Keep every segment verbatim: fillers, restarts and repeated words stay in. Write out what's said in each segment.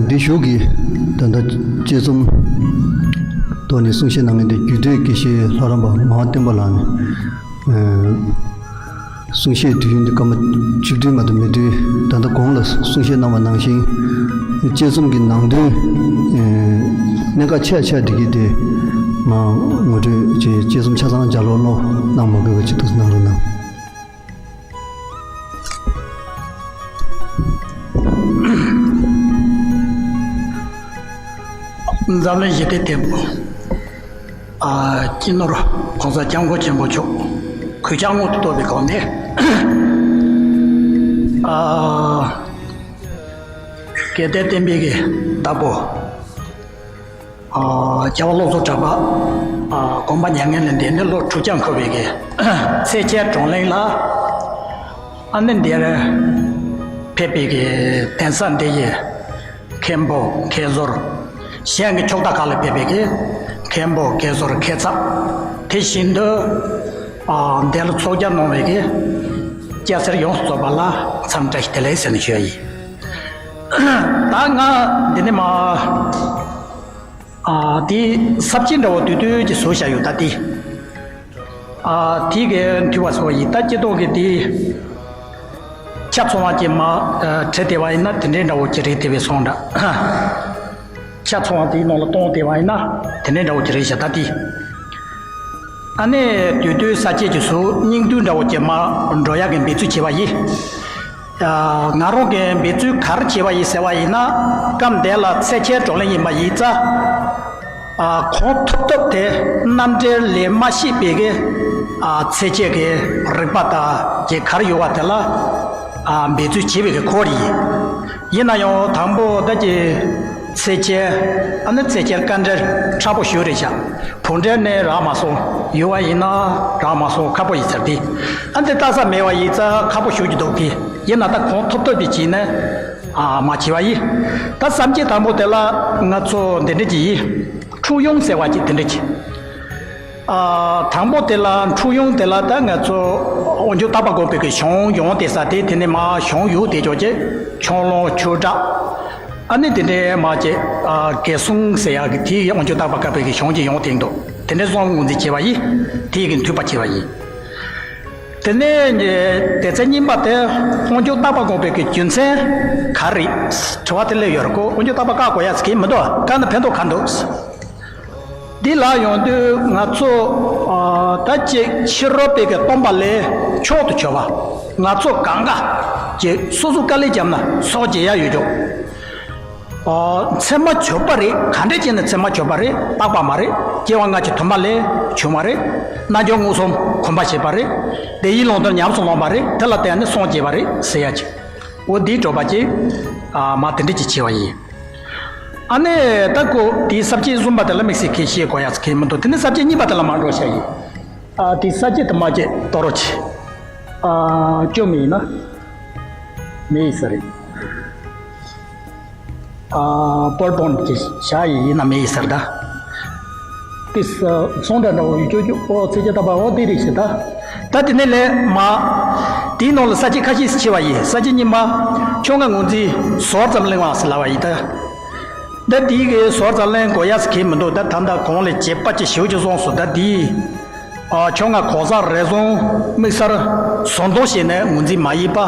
འདི་གཞུག་གི་ད་ལྟ་དཔྱད་རྩོམ་ཐོག་ནས་གསུང་བཤད་གནང་མཁན་དེ་རྒྱུད་སྟོད་དགེ་བཤེས་ལྷ་རམས་པ་ངག་དབང་བསྟན་པ་ལགས་ནས། ཨ། གསུང་བཤད་དུས་ཡུན་འདི་སྐར་མ་བཅུ་བདུན་མ་གཏོགས་མེད་དུས། ད་ལྟ་གོང་ལ་གསུང་བཤད་གནང་བ་ནང་བཞིན་དཔྱད་རྩོམ་གྱི་ནང་དོན། ཨེ། གནད་འགག་ཆེ་ཆེ་འདི་གི་དེ་མར་ངོ་སྤྲོད་བྱས། དཔྱད་རྩོམ་ཆ་ཚང་ལྗགས་ཀློག་ཀློག་གནང་མ་དགོས་པ་ཅིག་ཐུགས་གནང་རོགས་གནང་། འཛམ་གླིང་ཞི་བདེའི་དེད་དཔོན། ཨ། སྤྱི་ནོར་༸གོང་ས་༸སྐྱབས་མགོན་ཆེན་པོ་མཆོག་གུས་ཕྱག་སྔོན་དུ་བསྟོད་པའི་སྒོ་ནས། ཨ། དགེ་ལྡན་བསྟན་པའི་གི་བདག་པོ། ཨ། རྒྱལ་བ་བློ་བཟང་གྲགས་པ། ཨ། དགོངས་པ་མྱ་ངན་ལས་འདས་ནས་ལོ་དྲུག་བརྒྱ་འཁོར་བའི་གི་ཚེས་བཅུའི་བགྲོ་གླེང་ལ། ཨ་ནི་འདིར་ཕེབས་པའི་གི་གདན་ས་འདི་ཡི་མཁན་པོ་མཁན་ཟུར། གཞན་གྱི་ཕྱོགས་མཐའ་ཁག་ལ་ཕེབས་པའི་གི་མཁན་པོ་མཁན་ཟུར་མཁན་ཚབ། དེ་བཞིན་དུ། ཨ། འདི་ལ་ཚོགས་བཅར་གནང་བའི་གི་སྐྱ་སེར་ཡོངས་སུ་རྫོགས་པ་ལ་འཚམས་བཀྲ་ཤིས་བདེ་ལེགས་ཟེར་ནས་ཞུ་ཡ་ཡིན། ད་ང་འདི་ནས་མར། ཨ། དེའི་ས་བཅད་འདྲ་བོ་བསྡུས་བསྡུས་ཀྱིས་བཟོས་བཞག་ཡོད། ད་དེ། ཨ། དེ་གི་འཐུས་པ་བཟོ་བ་ཡིན། ད་སྤྱི་ལྡོག་གི་དེ་ཆ་ཚང་བ་ཅིག་མར། ཨ། བྲིས་བསྡད་པ་ཡིན་ན་དེ་འདྲའི་འདྲ་བོ་ཅིག་རེད་བསྡད་པའི་སོང་འདྲ། ཆ་ཚང་བ་དེའི་ནང་ལ་གཏོང་བསྡད་པ་ཡིན་ན་དེ་འདྲའི་འདྲ་བོ་ཅིག་རེད་བཞག། ད་དེ། ཨ་ནི་བསྡུས་བསྡུས་ས་བཅད་ཅིག་བཟོ། སྙིང་བསྡུས་འདྲ་བོ་ཅིག་མར་འགྲོ་ཡག་གི་འབད་རྩོལ་བྱས་པ་ཡིན། ཨ། ང་རང་གིས་འབད་རྩོལ་ག་རེ་བྱས་པ་ཡིན་ཟེར་བ་ཡིན་ན། སྐབས་འདི་ལ་ཚེས་བཅུའི་བགྲོ་གླེང་ཡིན་པ་ཡིན་ཙང་། ཨ། གང་ཐུབ་ཐུབ་དེ་རྣམ་འགྲེལ་ལས་མ་ཤེས་པའི་གི། ཨ། ཚེས་བཅུའི་གི་རིགས་པ་དང་གི་ག་རེ་ཡོད་པ་དེ་ལ། ཨ། འབད་རྩོལ་བྱས་པའི་གི་ཁོ་རེ་ཡིན། ཡིན་ན་ཡང་དང་པོ་ད་ཀྱི་ཚེས་བཅུ། ཨ་ནི་ཚེས་བཅུའི་དཀའ་འགྲེལ་མཁྲེགས་པོ་ཞེ་པོ་རེད་བཞག། བུ་འགྲེལ་ནི་རག་མ་སོང་། ཡོད་པ་ཡིན་ན་རག་མ་སོང་། ཁག་པོ་ཡིན་ཟེར་ཏེ། ཨ། འདི་ལྟ་ས་མེད་པ་ཡིན་ཙང་ཁག་པོ་ཞེ་པོ་ཅིག་འདུག་སྟེ། ཡིན་ན་ད་གང་ཐུབ་ཐུབ་ཅིག་བྱས་ནས། ཨ། མར་བྱས་པ་ཡིན། ད་ས་བཅད་དང་པོ་དེ་ལ་ང་ཚོ་འདི་འདྲ་ཅིག་ཡིན། འཁྲུགས་དབྱུང་ཟེར་བ་ཅིག་དེ་འདྲ་ཅིག། ཨ། དང་པོ་དེ་ལ། འཁྲུགས་དབྱུང་དེ་ལ་ད་ང་ཚོ་དབང་ཕྱུག་སྟག་པ་དགོན་པའི་གི་གཞུང་ཡོང་བསྡད་ས་དེ། དེ་ནས་མར་གཞུང་གཡུག་བསྡད་ཆོག་ཅིག། ཆོས་ལུང་ཆོས་གྲགས། ཨ་ནི་དེ་འདྲའི་མར་ཅིག། ཨ། དགེ་གསུམ་ཟེར་ཡག་གི་དེའི་དབང་ཕྱུག་སྟག་པ་བཀའ་པོད་ཀྱི་གཞུང་ཅིག་ཡོང་བསྡད་འདུག། དེ་འདྲའི་བཟོ་ངོས་འཛིན་བྱས་པ་ཡིན། དེའི་གི་འཐུས་པ་བྱས་པ་ཡིན། དེ་ནས་སྡེ་ཚན་གཉིས་པ་དེ་དབང་ཕྱུག་སྟག་པ་དགོན་པའི་གི་རྒྱུ་མཚན་ག་རེ་རེད། དྲི་བ་དེ་སླེབས་ཡོད་རེད་ཀོ། དབང་ཕྱུག་སྟག་པ་བཀའ་དགོས་ཡ་ཟེར་གྱི་མི་འདུག། བཀའ་ནི་ཕན་ཐོགས་ག་འདུག། འདི་ལ་ཡོང་དུས་ང་ཚོ། ཨ། ད་ཅིག་ཕྱི་རོལ་པའི་གི་སྟོན་པ་ལས་མཆོག་ཏུ་གྱུར་པ། ང་ཚོ་གང་ག་ཅིག་སོ་སོ་དཀའ་ལས་བརྒྱབ་ན་སངས་རྒྱས་ཡ་ཡོད་ཀྱོག། ཨ། མཚན་མ་གྱུར་པ་རེད། ག་འདྲས་བྱས་ནས་མཚན་མ་གྱུར་པ་རེད། རྟག་པ་མ་རེད། སྐྱེ་བ་སྔ་ཕྱི་དུ་མ་ལས་བྱུང་བ་རེད། རྣལ་འབྱོར་མངོན་སུམ་གོམས་པ་བྱས་པ་རེད། བདེན་བཞིའི་ལུང་དོན་ཉམས་སུ་བླངས་པ་རེད། དེ་ལ་བརྟེན་ནས་སངས་རྒྱས་པ་རེད་ཟེར་ཡ་ཅིག། འོ་འདིའི་དྲི་བ་ཅིག། ཨ། མར་དེ་འདྲས་ཅིག་བྱས་པ་ཡིན། ཨ་ནི་ད་ཁོ་དེའི་ས་བཅད་གསུམ་པ་དེ་ལ་དམིགས་བསལ་གྱི་བཤད་དགོས་ཡ་ཟེར་གྱི་མི་འདུག། དེ་ནས་ས་བཅད་གཉིས་པ་དེ་ལ་མར་འགྲོ་བྱ་ཡིན། ཨ། དེ་ས་བཅད་དུ་མ་བཅད་དོ་རོ་ཆེ། ཨ། བཅོས་མིན་ན་མེད་ཡིན་ས་རེད། ཨ། པོར་པོན་གྱི་བྱ་ཡིན་ན་མེད་ཡིན་ཟེར་ད། དེ་ས་སོང་འདྲ་འདྲ་བོ་ཡོད་ཀྱོ་ཀྱོ། ཨོ་ཚེ་ཆེ་ད་པ། ཨོ་དེ་རེད་ཟེར་ད། ད་དེ་ནས་ལས་མ། དེའི་ནང་ལ་ས་བཅད་ཁ་ཤས་ཕྱེ་བ་ཡིན། ས་བཅད་གཉིས་མ། ཆོ་ལྔ་ངོས་འཛིན་ཟོར་ཙམ་གླེང་བ་ཟེར་ལབ་པ་ཡིན་ད། ད་དེའི་གི་ཟོར་ཙམ་གླེང་དགོས་ཡ་ཟེར་གྱི་མི་འདུག། ད་ད་ལྟ་གོང་ལ་བྱས་པ་ཅིག་ཞིབ་ཅིག་སོང་སོང་། ད་དེའི། ཨ། ཆོ་ལྔ་གོ་ས་རེ་ཟུང་དམིགས་བསལ་ཟུར་འདོན་བྱས་ནས་ངོས་འཛིན་མ་ཡིན་པ།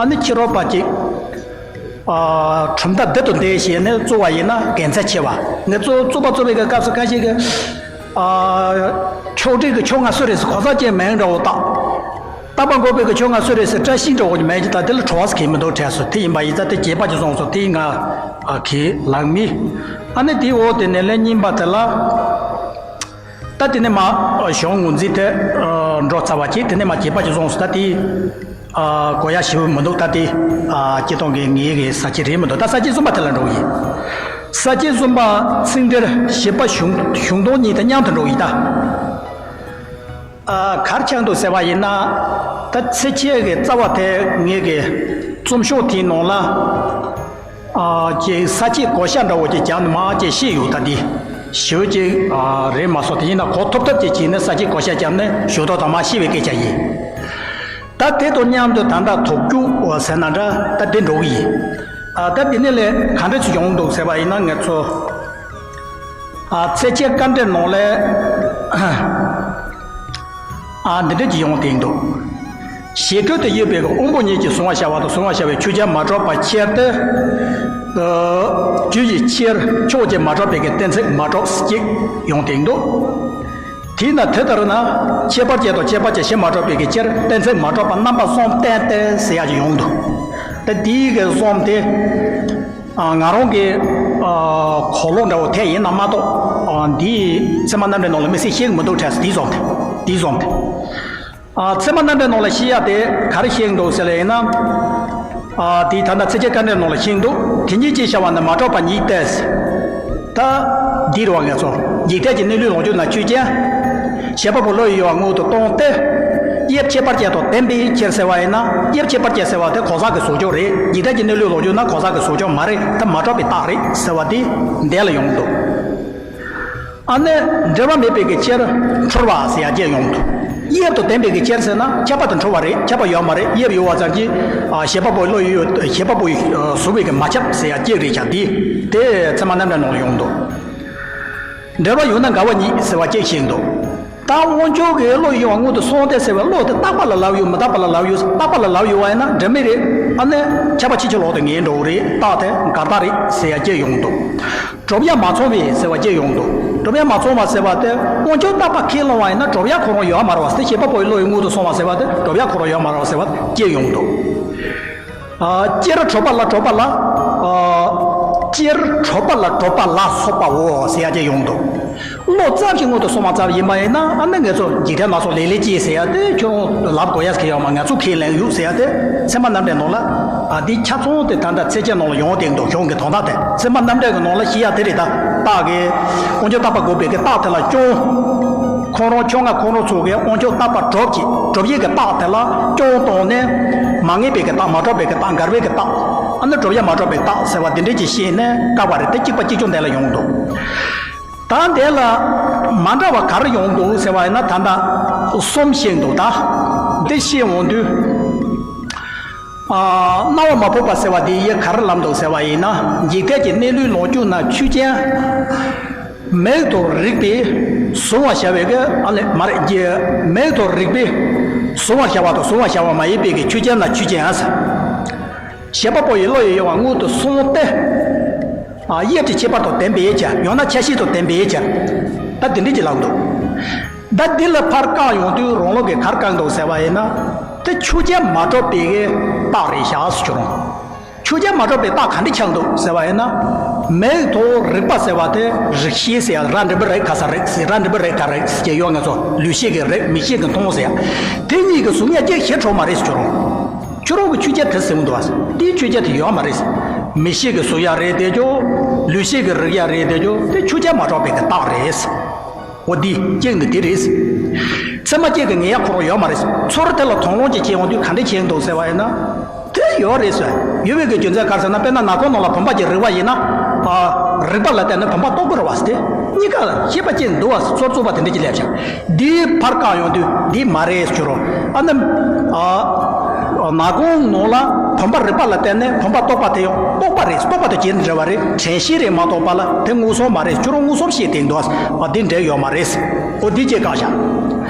ཨ་ནི་ཕྱི་རོལ་པ་ཅིག། ཨ། གྲུབ་མཐའ་འདི་དང་འདི་ཞེས་ནས་བཙུགས་པ་ཡིན་ན་དགེ་མཚན་ཆེ་བ། ངས་གཙོ་བོ་བཙུགས་པ་བཙུགས་པའི་སྐབས་སུ་ཁ་ཤས་ཀྱིས། ཨ། ཕྱོགས་སྒྲིག་གི་ཆོ་ལྔ་སུ་རེད་ཟེར་གོ་ས་ཅན་མིང་འདྲ་བོ་བཏགས། སྟག་པ་དགོན་པའི་གི་ཆོ་ལྔ་སུ་རེད་ཟེར་བཀྲ་ཤིས་འདྲ་བོ་མིང་ཅིག་བཏགས། དེ་ལ་དྲི་བ་ཟེར་གྱི་མི་འདུག་དྲན་སོང་། དེ་ཡིན་པ་ཡིན་ཙང་དེ་རྒྱས་པ་ཅིག་སོང་སོང་། དེ་ང་ཨ་གི་ལག་མི། ཨ་ནི་དེའི་འོག་དེ་ནས་ལན་གཉིས་པ་དེ་ལ། ད་དེ་ནས་མ་གཞུང་ངོས་འཛིན་དེ་འགྲོ་ཚར་བ་ཅིག། དེ་ནས་མ་རྒྱས་པ་ཅིག་སོང་སོང་། ད་དེ་གོ་ཡ་ཞིབ་མི་འདུག། ད་དེ་སྤྱི་བཏང་གི་ངེད་ཀྱི་ས་བཅད་རེད་མི་འདུག། ད་ས་བཅད་གསུམ་པ་དེ་ལ་འགྲོ་གི་ཡིན། ས་བཅད་གསུམ་པ་ཚིག་འགྲེལ་བཞི་པ་གཞུང་གཞུང་དོན་གཉིས་དང་མཉམ་དུ་འགྲོ་གི་ཡིན་ད། ཨ། ག་རེ་ཆགས་འདུག་ཟེར་བ་ཡིན་ན། ད་ཚེ་ཆེ་གི་རྩ་བ་དེ་ངེད་ཀྱི་རྩོམ་ཤོག་དེའི་ནང་ལ། ཨ། ཅིག་ས་བཅད་བགོ་བཤའ་འདྲ་བོ་ཅིག་བརྒྱབ་ནས་མར་ཅིག་བཤད་ཡོད། ད་འདི་ཞེ་པོ་ཅིག། ཨ། རེད་མ་སོང་། དེ་ཡིན་ན་གོ་ཐུབ་ཐུབ་ཅིག་བྱས་ནས་ས་བཅད་བགོ་བཤའ་བརྒྱབ་ནས་ཞུ་དོགས་དང་མར་བཤད་པའི་སྐད་ཆ་ཡིན། ད་དེ་དང་མཉམ་དུ་ད་ལྟ་དོགས་རྒྱུགས་ཟེར་ན་འདྲ། ད་འདི་འགྲོ་གི་ཡིན། ཨ། ད་འདི་ནས་ལས་ག་འདྲ་ཅིག་ཡོང་འདུག་ཟེར་བ་ཡིན་ན། ང་ཚོ་ཨ་ཚེ་ཆད་བཀའ་འགྲེལ་ནང་ལས་ཨ་འདི་འདྲ་ཅིག་ཡོང་བསྡད་འདུག། ཞི་ཁྲོ་དུ་ཡོད་པའི་དབང་པོ་ཉིད་ཀྱིས་གཟུང་བར་བྱ་བ་དང་གཟུང་བར་བྱ་བའི་ཆོས་ཅན་མ་གྲུབ་པ་ཁྱེར་ཏེ། ཨ་རྒྱུ་ཡི་ཕྱིར་ཕྱོགས་ཀྱི་མ་གྲུབ་པའི་གི་གཏན་ཚིགས་མ་གྲུབ་ཅིག་ཡོང་བསྡད་འདུག། དེས་ན་དེ་ལྟར་ན་ཁྱད་པར་ཅན་དང་ཁྱད་པར་ཅན་གཞི་མ་གྲུབ་པའི་གི་ཕྱིར་གཏན་ཚིགས་མ་གྲུབ་པ་རྣམ་པ་གསུམ་བསྟན་ཏེ་ཟེར་ཡག་ཅིག་ཡོང་འདུག། ད་འདིའི་གི་གསུམ་དེ་ཨ་ང་རང་གི་ཨ་གོ་ལོག་འདྲ་བོ་དེ་ཡིན་ན་མ་གཏོགས། ཨ་འདིའི་ཚད་མ་རྣམ་འགྲེལ་ནང་ལ་དམིགས་བསལ་ཤེས་ཀྱི་མི་འདུག་དྲན་སོང་། འདིའི་གསུམ་དེ། འདིའི་གསུམ་དེ། ཨ་ཚད་མ་རྣམ་འགྲེལ་ནང་ལ་བཤད་ཡག་དེ་ག་རེ་བཤད་ཀྱི་འདུག་ཟེར་ལ་ཡིན་ན། ཨ་དེ་ད་ལྟ་ཚེ་ཆད་བཀའ་འགྲེལ་ནང་ལ་བཤད་ཀྱི་འདུག། དེ་ཉིད་ཅེས་བྱ་བ་ནི་མ་གྲུབ་པ་ཉིད་དེ། ད་འདི་རེད་བ། ང་ཚོ་འཇིག་རྟེན་གྱི་གནས་ལུགས་ལོངས་སྤྱོད་ན་ཆོས་ཅན། བྱེད་པ་པོ་བློ་ཡི་གཡོ་བ་སྔོན་དུ་བཏང་སྟེ། དབྱིབས་ཁྱད་པར་ཅན་དང་ལྡན་པའི་ཕྱིར་ཟེར་བ་ཡིན་ན། དབྱིབས་ཁྱད་པར་ཅན་ཟེར་བ་དེ་གང་ཟག་གི་བཟོ་བཅོས་རེད། འཇིག་རྟེན་གྱི་གནས་ལུགས་ལོངས་སྤྱོད་ན་གང་ཟག་གི་བཟོ་བཅོས་མ་རེད། ད་མ་གྲུབ་པའི་རྟགས་རེད་ཟེར་བ་དེ་འདི་ལ་ཡོང་འདུག། ཨ་ནི་འབྲེལ་བ་མེད་པའི་གི་ཕྱིར་འཁྲུལ་བ་ཟེར་ཡག་ཅིག་ཡོང་འདུག། དབྱིབས་དང་ལྡན་པའི་གི་ཕྱིར་ཟེར་ན་ཁྱབ་པ་དང་འཁྲུལ་བ་རེད། ཁྱབ་པ་ཡོད་མ་རེད། དབྱིབས་ཡོད་པ་ཙམ་གྱིས་ཨ་བྱེད་པ་པོའི་བློ་ཡི་བྱེད་པ་པོའི་ཨ་གཟུགས་པོའི་གི་མ་ཁྱབ་ཟེར་ཡག་ཅིག་རེད་ཤག། འདི་དེ་ཚད་མ་རྣམ་འགྲེལ་ནང་ལ་ཡོང་འདུག། འབྲེལ་བ་ཡོད་ན་འགལ་བ་ཉིད་ཟེར་བ་ཅིག་བཤད་འདུག། ད་དབང་ཕྱུག་གི་བློ་ཡི་གཡོ་བ་སྔོན་དུ་སོང་སྟེ་ཟེར་བའི་བློ་དེ་རྟག་པ་ལ་ལབ་ཡོད། མི་རྟག་པ་ལ་ལབ་ཡོད། རྟག་པ་ལ་ལབ་ཡོད་པ་ཡིན་ན་འབྲེལ་མེད་རེད། ཨ་ནི་ཁྱབ་པ་ཕྱིན་ཅི་ལོག་ཏུ་ངེས་འགྲོ་གི་རེད། རྟགས་དེ་འགལ་རྟགས་རེད་ཟེར་ཡག་ཅིག་ཡོང་འདུག། གྲུབ་ཡ་མ་ཚང་བའི་ཟེར་བ་ཅིག་ཡོང་འདུག། གྲུབ་ཡ་མ་ཚང་བ་ཟེར་བ་དེ་དབང་ཕྱུག་རྟག་པ་ཁས་བླངས་པ་ཡིན་ན་གྲུབ་ཡ་ཁོ་རང་ཡོད་མ་རེད་བ། དེ་བྱེད་པ་པོའི་བློ་ཡི་སྔོན་དུ་སོང་བ་ཟེར་བ་དེ་གྲུབ་ཡ་ཁོ་རང་ཡོད་མ་རེད་བ་ཟེར་བ་ཅིག་ཡོང་འདུག། ཨ་སྤྱིར་གྲུབ་པ་ལ་གྲུབ་པ་ལ། ཨ་སྤྱིར་གྲུབ་པ་ལ་གྲུབ་པ་ལ་སོགས་པའོ་ཟེར་ཡག་ཅིག་ཡོང་འདུག། བློ་ཙམ་ཞིག་སྔོན་དུ་སོང་བ་ཙམ་ཡིན་པ་ཡིན་ན། ཨ་ནི་ང་ཚོ་འཇིག་རྟེན་སྣ་ཚོགས་ལས་ལས་སྐྱེས་ཟེར་ཡག་དེ་ཁྱོད་རང་ལབ་དགོས་ཡག་གི་ཡོད་མ། ང་ཚོ་ཁས་ལེན་ཡོད་ཟེར་ཡག་དེ་ཚད་མ་རྣམ་འགྲེལ་ནང་ལ། ཨ་འདི་ཆ་ཚང་དེ་ད་ལྟ་ཚེ་ཆད་ནང་ལ་ཡོང་བསྡད་འདུག། གཞུང་གི་དོན་དག་དེ་ཚད་མ་རྣམ་འགྲེལ་གྱི་ནང་ལ་བཤད་ཡག་དེ་རེད། ད་རྟགས་ཀྱི་དབང་ཕྱུག་རྟག་པ་འགོག་པའི་གི་རྟགས་དེ་ལ་སྐྱོན། ཁོང་རང་ཕྱོགས་སྔ་ཁོང་རང་ཚོ་གི་དབང་ཕྱུག་རྟག་པ་གྲུབ་ཀྱི་གྲུབ་ཡས་ཀྱི་རྟགས་དེ་ལ་སྐྱོན་བཏང་ནས། མ་ངེས་པའི་གི་རྟགས། མ་གྲུབ་པའི་གི་རྟགས། འགལ་བའི་གི་རྟགས། ཨ་ནི་གྲུབ་ཡ་མ་གྲུབ་པའི་རྟགས་ཟེར་བ་འདི་འདྲས་ཅིག་བཤད་ནས་བཀག་པ་རེད། དེ་གཅིག་པ་གཅིག་རྐྱང་དེ་ལ་ཡོང་འདུག། ད་འདི་ལ་མ་འདྲ་བ་ག་རེ་ཡོང་འདུག་ཟེར་བ་ཡིན་ན། ད་ལྟ་གསུམ་བཤད་འདུག། ད་འདི་བཤད་འོང་དུས། ཨ་སྣང་བ་མ་ཕོག་པ་ཟེར་བ་འདི་ཡི་ག་རེ་ལབ་འདུག་ཟེར་བ་ཡིན་ན། འཇིག་རྟེན་གྱི་གནས་ལུགས་ལོངས་སྤྱོད་ན་ཆོས་ཅན། མིག་དང་རེག་པས་གཟུང་བར་བྱ་བའི་གི། ཨ་ལས་མ་རེད། ཀྱི་མིག་དང་རེག་པས་གཟུང་བར་བྱ་བ་དང་གཟུང་བར་བྱ་བ་མ་ཡིན་པའི་གི་ཆོས་ཅན་ན་ཆོས་ཅན་ཟེར། བྱེད་པ་པོ་ཡི་བློ་ཡི་གཡོ་བ་སྔོན་དུ་སོང་སྟེ། ཨ་དབྱིབས་ཀྱི་ཁྱད་པར་དང་ལྡན་པའི་ཕྱིར། ཡང་ན་ཆ་ཤས་དང་ལྡན་པའི་ཕྱིར། ད་འདི་འདྲས་ཅིག་ལབ་འདུག། ད་འདི་ལ་ཕར་བཀག་ཡོང་དུས་རང་ལུགས་ཀྱིས་ག་རེ་བཀག་འདུག་ཟེར་བ་ཡིན་ན། དེ་ཆོས་ཅན་མ་གྲུབ་པའི་གི་རྟགས་རེད་ཤག་ཟེར་ཁྱོད་རང་། ཆོས་ཅན་མ་གྲུབ་པའི་རྟགས་ག་འདྲ་ཆགས་འདུག་ཟེར་བ་ཡིན་ན། མིག་དང་རེག་པ་ཟེར་བ་དེ་རེག་ཤེས་ཟེར་ཡ། ར་འགྲེང་བུ་རེག་ག་ས་རེག་ཟེར། ར་འགྲེང་བུ་རེག་ག་རེག་ཟེར་གྱི་ཡོད། ང་ཚོ་ལུས་ཤེས་ཀྱིས་རེག། མིག་ཤེས་ཀྱིས་མཐོང་ཟེར་ཡ། དེ་གཉིས་ཀྱིས་གཟུང་ཡ་གཅིག་ཞེ་དྲག་མ་རེད་ཟེར་ཁྱོད་རང་། ཁྱོད་རང་གི་ཆོས་ཅན་དེ་ཟེར་གྱི་འདུག་བ། དེའི་ཆོས་ཅན་དེ་ཡོད་མ་རེད། མིག་ཤེས་ཀྱིས་གཟུང་ཡ་རེད་བསྡད་རྒྱུ། ལུས་ཤེས་ཀྱིས་རེག་ཡ་རེད་བསྡད་རྒྱུ། དེ་ཆོས་ཅན་མ་གྲུབ་པའི་གི་རྟགས་རེད། འོ་འདི་གཅིག་འདི་དེ་རེད། ཚད་མ་གཅིག་གི་ངེས་ཡ་ཁོ་རང་ཡོད་མ་རེད། ཚུར་དེ་ལ་དོགས་སློང་ཅིག་བྱེད་ཡོང་དུས་ག་འདྲ་བྱེད་འདུག་ཟེར་བ་ཡིན་ན། དེ་ཡོད་རེད་ཟེར། ཡོད་པའི་གི་རྒྱུ་མཚན་ག་རེ་ཟེར་ན། དཔེར་ན་ནག་ཁུང་ནང་ལ་བུམ་པ་ཅིག་རེག་པ་ཡིན་ན། ཨ་རེག་པ་ལ་བརྟེན་ནས་བུམ་པ་རྟོགས་ཀྱི་རེད་བ་ཟེར། དེ་གཉིས་ཀ་ཤེས་པ་གཅིག་འདུག་བ། ཚུར་རྩོད་པ་དེ་འདྲ་ཅིག་སླེབས་ཤག། འདིའི་ཕར་བཀག་ཡོང་དུས་འདི་མ་རེད་ཟེར་རོ། ཨ་ནི་ཨ་ནག་ཁུང་ནང་ལ་བུམ་པ་རེག་པ་ལ་བརྟེན་ནས་བུམ་པ་རྟོགས་པ་དེ་ཡང་རྟོགས་པ་རེད། རྟོགས་པ་དང་རྗེས་འབྲེལ་བ་རེད། དྲན་ཤེས་རེད་མ་གཏོགས་པ་ལ་དེ་མངོན་སུམ་མ་རེད། ཁྱོད་རང་མངོན་སུམ་བཤད་དེ་འདུག། ཨ་འདི་འབྲེལ་ཡོད་མ་རེད། འོ་འདི་གཅིག་བཀག་བཞག།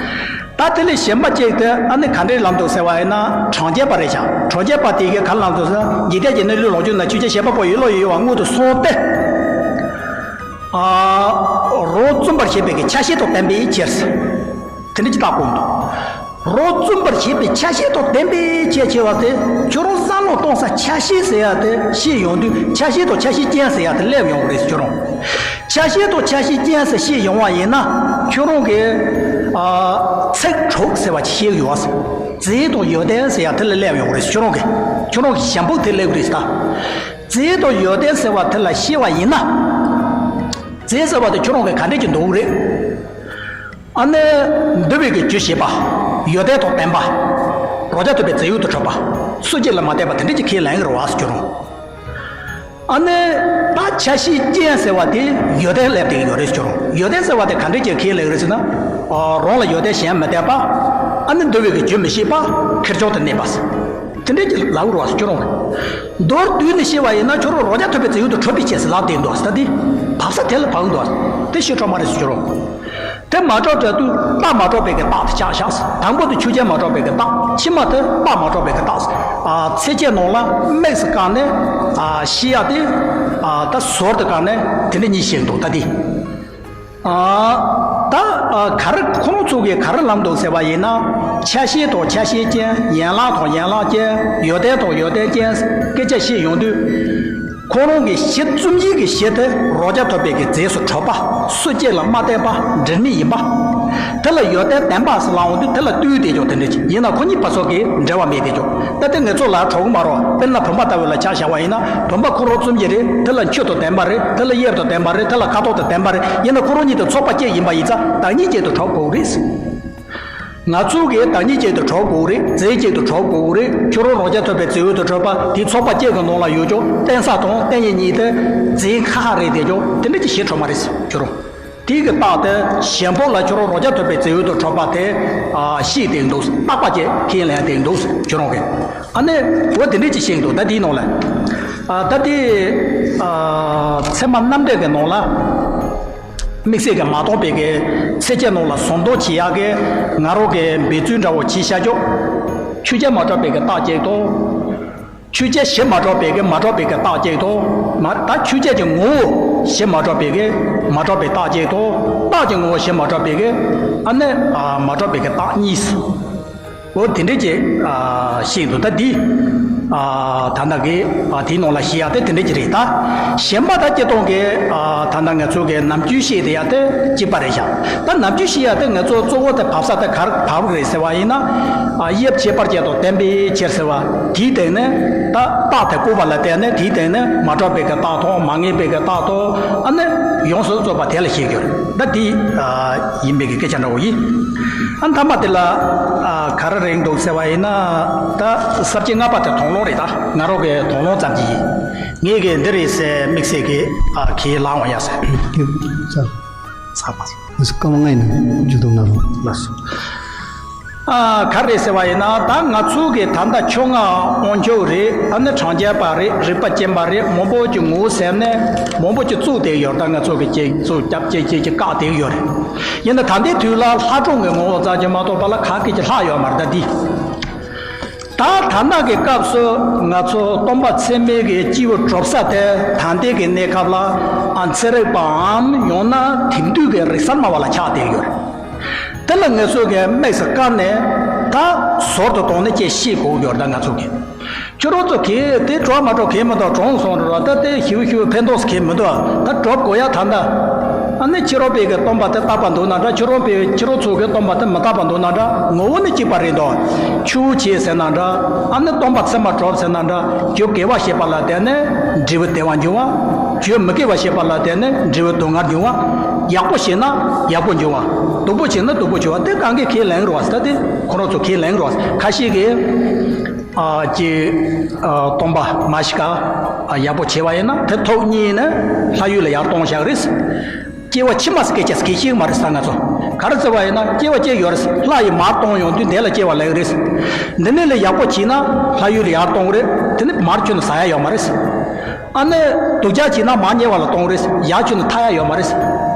ད་དེ་ལས་གཞན་པ་གཅིག་དེ་ཨ་ནི་ག་འདྲས་ལབ་འདུག་ཟེར་བ་ཡིན་ན། གྲངས་ཅན་པ་རེད་བཞག། གྲངས་ཅན་པ་དེ་གིས་ག་རེ་ལབ་འདུག་ཟེར་ན། འཇིག་རྟེན་གྱི་གནས་ལུགས་ལོངས་སྤྱོད་ན་ཆོས་ཅན། བྱེད་པ་པོ་ཡི་བློ་ཡི་གཡོ་བ་སྔོན་དུ་སོང་སྟེ། ཨ་རང་བཙུན་པར་བྱེད་པའི་གི་ཆ་ཤས་དང་ལྡན་པའི་ཕྱིར། དེ་འདྲ་ཅིག་བཏགས་དགོས་འདུག། རང་བཙུན་པར་བྱེད་པའི་ཆ་ཤས་དང་ལྡན་པའི་ཕྱིར་ཟེར་བ་དེ། ཁྱོད་རང་བསམ་བློ་གཏོང་ས་ཆ་ཤས་ཟེར་ཡ་དེ་བཤད་ཡོང་དུས་ཆ་ཤས་དང་ཆ་ཤས་ཅན་ཟེར་ཡ་དེ་སླེབས་ཡོང་གི་རེད་ཟེར། ཁྱོད་རང་ཆ་ཤས་དང་ཆ་ཤས་ཅན་ཟེར་བཤད་ཡོང་བ་ཡིན་ན། ཁྱོད་རང་གི་ཨ་ཚིག་དྲུག་ཟེར་བ་ཅིག་ཤེས་ཀྱི་ཡོད། རྫས་དང་ཡོན་ཏན་ཟེར་ཡ་དེ་ལ་སླེབས་ཡོང་གི་རེད། ཁྱོད་རང་གི་ཁྱོད་རང་གི་ཞེན་ཕུགས་དེ་སླེབས་ཀྱི་རེད་ད། རྫས་དང་ཡོན་ཏན་ཟེར་བ་དེ་ལ་བཤད་པ་ཡིན་ན། རྫས་ཟེར་བ་དེ་ཁྱོད་རང་གི་ག་འདྲས་ཀྱི་འདུག་རེད། ཨ་ནི་འདུལ་བའི་གི་རྒྱུ་བྱེད་པ། ཡོན་ཏན་དང་ལྡན་པ། རང་རྐྱ་ཐུབ་པའི་རྫས་ཡོད་དུ་གྲུབ་པ། སུ་གཅིག་ལ་མ་ལྟོས་པ་དེ་འདྲས་ཀྱི་ཁས་ལེན་གྱི་རེད་བ་ཟེར་ཁྱོད་རང་། ཨ་ནི་ད་ཆ་ཤས་ཅན་ཟེར་བ་དེ་ཡོན་ཏན་སླེབས་བསྡད་ཀྱི་ཡོད་རེད་ཟེར་ཁྱོད་རང་། ཡོན་ཏན་ཟེར་བ་དེ་ག་འདྲས་ཀྱི་ཁས་ལེན་གྱི་རེད་ཟེར་ན། ཨ་རང་ལ་ཡོན་ཏན་གཞན་མི་ལྡན་པ། ཨ་ནི་འདུལ་བའི་གི་རྒྱུ་མི་ཤེས་པ། ཁེར་རྐྱང་དུ་གནས་པ། དེ་འདྲས་ཀྱི་ལབ་ཀྱི་རེད་བ་ཟེར་ཁྱོད་རང་། མདོར་བསྡུས་ནས་བཤད་པ་ཡིན་ན་ཁྱོད་རང་རང་རྒྱལ་ཐོབ་པའི་རྫས་ཡུལ་དུ་གྲུབ་པའི་ཕྱིར་ཟེར་ལབ་བསྡད་འདུག་ཟེར། ད་འདི་བབས་ས་དེ་ལ་བབས་འདུག་དེ་ཤེས་ཆོག་མ་རེད་ཟེར། ཁྱོད་རང་དེ་མ་གྲུབ་བྲལ་དུས་རྟགས་མ་གྲུབ་པའི་གི་རྟགས་དེ་ཆགས་བཞག་ཟེར། དང་པོ་དེ་ཆོས་ཅན་མ་གྲུབ་པའི་གི་རྟགས། ཕྱི་མ་དེ་རྟགས་མ་གྲུབ་པའི་གི་རྟགས་ཟེར། ཨ། ཚད་ཆེན་ནང་ལ་དམིགས་སུ་བཀར་ནས། ཨ། བཤད་ཡ་དེ། ཨ། ད་ཟུར་དུ་བཀར་ནས་དེ་འདྲ་གཉིས་བཤད་འདུག་ད་འདི། ཨ། ད། ཨ། ག་རེ་ཁོ་རང་ཚོ་གིས་ག་རེ་ལབ་འདུག་ཟེར་བ་ཡིན་ན། ཆ་ཤས་དང་ཆ་ཤས་ཅན། ཡན་ལག་དང་ཡན་ལག་ཅན། ཡོན་ཏན་དང་ཡོན་ཏན་ཅན། སྐད་ཆ་བཤད་ཡོང་དུས། ཁོ་རང་གི་གཞི་རྩོམ་ཡིག་གི་གཞི་དེ་རང་རྒྱལ་ཐོབ་པའི་གི་རྫས་སུ་གྲུབ་པ། སུ་གཅིག་ལ་མ་བརྟེན་པ། འབྲེལ་མེད་ཡིན་པ། དེ་ལ་ཡོན་ཏན་ལྡན་པ་ཟེར་ལབ་འོང་དུས་དེ་ལ་ལྟོས་བསྡད་ཀྱང་དེ་འདྲ་ཅིག་ཡིན་ན་ཁོ་གཉིས་ཕར་ཚུར་གྱི་འབྲེལ་བ་མེད་བསྡད་ཀྱང་། ད་དེ་ངེད་ཚོ་ལ་གྲོགས་མ་རོགས། དཔེར་ན་བུམ་པ་ལྟ་བུ་ལ་ཆ་བཞག་པ་ཡིན་ན། བུམ་པ་ཁོ་རང་རྩོམ་གྱི་རེད། དེ་ལ་མཆུ་དང་ལྡན་པ་རེད། དེ་ལ་དབྱིབས་དང་ལྡན་པ་རེད། དེ་ལ་ཁ་དོག་དང་ལྡན་པ་རེད། ཡིན་ན་ཁོ་རང་གཉིས་དེ་ཚོགས་པ་གཅིག་ཡིན་པ་ཡིན་ཙང་བདག་ཉིད་གཅིག་ཏུ་གྲུབ་དགོས་རེད། ང་ཚོ་གིས་བདག་ཉིད་གཅིག་ཏུ་གྲུབ་དགོས་རེད། རྫས་གཅིག་ཏུ་གྲུབ་དགོས་རེད། ཁྱོད་རང་རང་རྒྱལ་ཐོབ་པའི་རྫས་ཡུལ་དུ་གྲུབ་པ་དེ་ཚོགས་པ་གཅིག་གི་ནང་ལ་ཡོད་ཀྱང་བརྟེན་ས་དང་བརྟེན་ཡུལ་གཉིས་དེ་རྫས་ཁ་ཁ་རེད་བསྡད་ཀྱང་དེ་འདྲ་ཅིག་ཞེ་དྲག་མ་རེད་ཟེར། ཁྱོད་རང་དེ་གི་རྟགས་དེ་གཞན་ཕོ་ལ་ཁྱོད་རང་རང་རྒྱལ་ཐོབ་པའི་རྫས་ཡུལ་དུ་གྲུབ་པ་དེ། ཨ། ཤེས་བསྡད་འདུག་རྟག་པ་ཅིག་ཁས་ལེན་བསྡད་འདུག་ཁྱོད་རང་གིས། ཨ་ནི་འོ་དེ་འདྲ་ཅིག་ཤེས་འདུག་ད་དེའི་ནང་ལ། ཨ། ད་དེ། ཨ། ཚད་མ་རྣམ་འགྲེལ་གྱི་ནང་ལ། དམིགས་བསལ་གྱི་མ་རྟོགས་པའི་གི་ཚད་ཆའི་ནང་ལ་ཟུར་འདོན་བྱེད་ཡག་གི་ང་རང་གི་འབད་བརྩོན་འདྲ་བོ་བྱས་བཞག་ཀྱོག་ཆོས་ཅན་མ་གྲུབ་པའི་གི་རྟགས་གཅིག་དང་། ཆོས་ཅན་གཞི་མ་གྲུབ་པའི་གི་མ་གྲུབ་པའི་གི་རྟགས་གཅིག་དང་། མ། ད་ཆོས་ཅན་གྱི་ངོ་བོ་གཞི་མ་གྲུབ་པའི་གི་མ་གྲུབ་པའི་རྟགས་གཅིག་དང་། རྟགས་ཀྱི་ངོ་བོ་གཞི་མ་གྲུབ་པའི་གི། ཨ་ནི། ཨ། མ་གྲུབ་པའི་གི་རྟགས་གཉིས། འོ་དེ་འདྲས་ཀྱི། ཨ། ཤེས་འདུག་ད་འདི། ཨ། ད་ལྟ་གི། ཨ། དེའི་ནང་ལ་བཤད་ཡག་དེ་དེ་འདྲས་ཀྱི་རེད་ད། གཞན་པ་ད་སྤྱིར་བཏང་གི། ཨ། ད་ལྟ་ང་ཚོ་གི་ནམ་རྒྱུན་བཤད་བསྡད་ཡག་དེ་གཅིག་པ་རེད་ཤག་ད་ནམ་རྒྱུན་བཤད་ཡག་དེ་ང་ཚོ་གཙོ་བོ་དེ་བབས་ས་དེ་ག་རེ་བབས་རེད་ཟེར་བ་ཡིན་ན། ཨ། དབྱིབས་ཁྱད་པར་ཅན་དང་ལྡན་པའི་ཕྱིར་ཟེར་བ། དེའི་སྟེང་ནས་ད་རྟགས་དེ་བཀོད་པ་ལ་བརྟེན་ནས། དེའི་སྟེང་ནས་མ་གྲུབ་པའི་གི་རྟགས་དང་། མ་ངེས་པའི་གི་རྟགས་དང་། ཨ་ནི་ཡོངས་སུ་རྫོགས་པ་དེ་ལ་བཤད་རྒྱུ་རེད། ད་འདི། ཨ། ཡིན་པའི་གི་སྐད་ཆ་འདྲ་བོ་ཡིན། ཨ། མཐའ་མ་དེ་ལ། ཨ། ག་རེ་རེད་འདུག་ཟེར་བ་ཡིན་ན། ད་ས་བཅད་ལྔ་པ་དེ་དོགས་སློང་རེད། ད་ང་རང་གི་དོགས་སློང་ཙམ་གྱི་ཡིན། ངས་གི་འདི་རེད་ཟེར་དམིགས་བསལ་གྱི། ཨ། ཁས་ལེན་ཡོང་ཡ་ཟེར། ཚར། ཚར་བ། སྐར་མ་ལྔ་ཡིན་ན་མཇུག་བསྡོམས་གནང་རོགས། ལགས་སོ། ཨ། ག་རེ་ཟེར་བ་ཡིན་ན། ད་ང་ཚོ་གི་ད་ལྟ་ཆོས་སྔགས་དབང་ཕྱུག་རེད། ཨ་ནི་གྲངས་ཅན་པ་རེད། རིག་པ་ཅན་པ་རེད། མང་པོ་ཅིག་ངོ་བོ་ཟེར་ནས་མང་པོ་ཅིག་བཙུགས་བསྡད་ཡོད། ད་ང་ཚོ་གི་ཅིག་བཙུགས་རྒྱབ་ཅིག་ཅིག་ཅིག་བཀག་བསྡད་ཡོད་རེད། ཡིན་ན་ད་ལྟའི་དུས་ལ་ལྷ་གྲངས་ཀྱི་ངོ་བོ་ཙམ་ཅིག་མ་གཏོགས་པ་ལ་ག་གེ་ཅིག་ལྷག་ཡོད་མ་རེད། ད་འདི། ད་ད་ལྟ་གི་སྐབས་སུ་ང་ཚོ་སྟོན་པ་ཚད་མའི་གི་སྐྱེས་བུ་གྲུབ་ས་དེ། ད་ལྟའི་གི་གནས་སྐབས་ལ། ཨ། ཚན་རིག་པའམ་ཡང་ན་དེང་དུས་ཀྱི་རིག་གསར་སྨྲ་བ་ལ་ཆགས་བསྡད་ཡོད་རེད། དེ་ལ་ངེད་ཚོ་གིས་དམིགས་སུ་བཀར་ནས། ད་ཟུར་དུ་བཏང་ནས་ཅིག་བཤད་དགོས་ཡོད་རེད། ད་ང་ཚོ་གིས། ཁྱོད་རང་ཚོ་གིས་དེ་གྲུབ་མ་གྲུབ་གང་མི་འདུག་གྲོངས་སོང་རེད་བ། ད་དེ་ཞིབ་ཞིབ་ཕན་ཐོགས་གང་མི་འདུག་ད་གྲུབ་དགོས་ཡ་ད་ལྟ། ཨ་ནི་ཕྱི་རོལ་པའི་གི་སྟོན་པ་དེ་བཏགས་པ་འདུག་ན་འདྲ། ཁྱོད་རང་པའི། ཁྱོད་རང་ཚོ་གི་སྟོན་པ་དེ་མི་བཏགས་པ་འདུག་ན་འདྲ། ངོ་བོ་ནི་གཅིག་པ་རེད་འདུག་ཆུ་བོ་ཆེ་ཟེར་ན་འདྲ། ཨ་ནི་སྟོན་པ་ཚད་མ་གྲུབ་ཟེར་ན་འདྲ། རྒྱུ་དགེ་བ་བྱེད་པ་ལ་བརྟེན་ནས་འབྲས་བུ་བདེ་བ་འབྱུང་བ། རྒྱུ་མི་དགེ་བ་བྱེད་པ་ལ་བརྟེན་ནས་འབྲས་བུ་སྡུག་བསྔལ་འབྱུང་བ། ཡག་པོ་བྱས་ན་ཡག་པོ་འབྱུང་བ། སྡུག་པོ་བྱས་ན་སྡུག་པོ་འབྱུང་བ། དེ་གང་གིས་ཁས་ལེན་རོགས་ཟེར། ད་དེ་ཁོ་རང་ཚོ་ཁས་ལེན་རོགས་ཟེར། ཁ་ཤས་ཀྱིས། ཨ། ཀྱི། ཨ། སྟོན་པ་མཱ་ཤི་ཀ། ཨ། ཡག་པོ་བྱས་པ་ཡིན་ན་དེ་ཐོག་གཉིས་ནས་ལྷ་ཡུལ་ལ་ཡར་གཏོང་བཞག་རེད། སྐྱེ་བ་ཕྱི་མ་ཟེར་སྐད་ཆ་ཟེར་མཁན་ཞིག་མ་རེད་ཟེར། ང་ཚོ་ག་རེ་ཟེར་བ་ཡིན་ན། སྐྱེ་བ་གཅིག་ཡོད་རེད། ལྷ་ཡིས་མར་གཏོང་ཡོང་དུས་འདི་ལ་སྐྱེ་བ་ལེན་གྱི་རེད། འདི་ནས་ལས་ཡག་པོ་བྱས་ན་ལྷ་ཡུལ་ལ་ཡར་གཏོང་གི་རེད། དེ་ནས་མར་ཁྱོན་ནས་ཟ་ཡ་ཡོད་མ་རེད། ཨ་ནི་སྡུག་ཅག་བྱས་ན་མར་དམྱལ་བ་ལ་གཏོང་གི་རེད། ཡར་ཁྱོན་ནས་ཐར་ཡ་ཡོད་མ་རེད།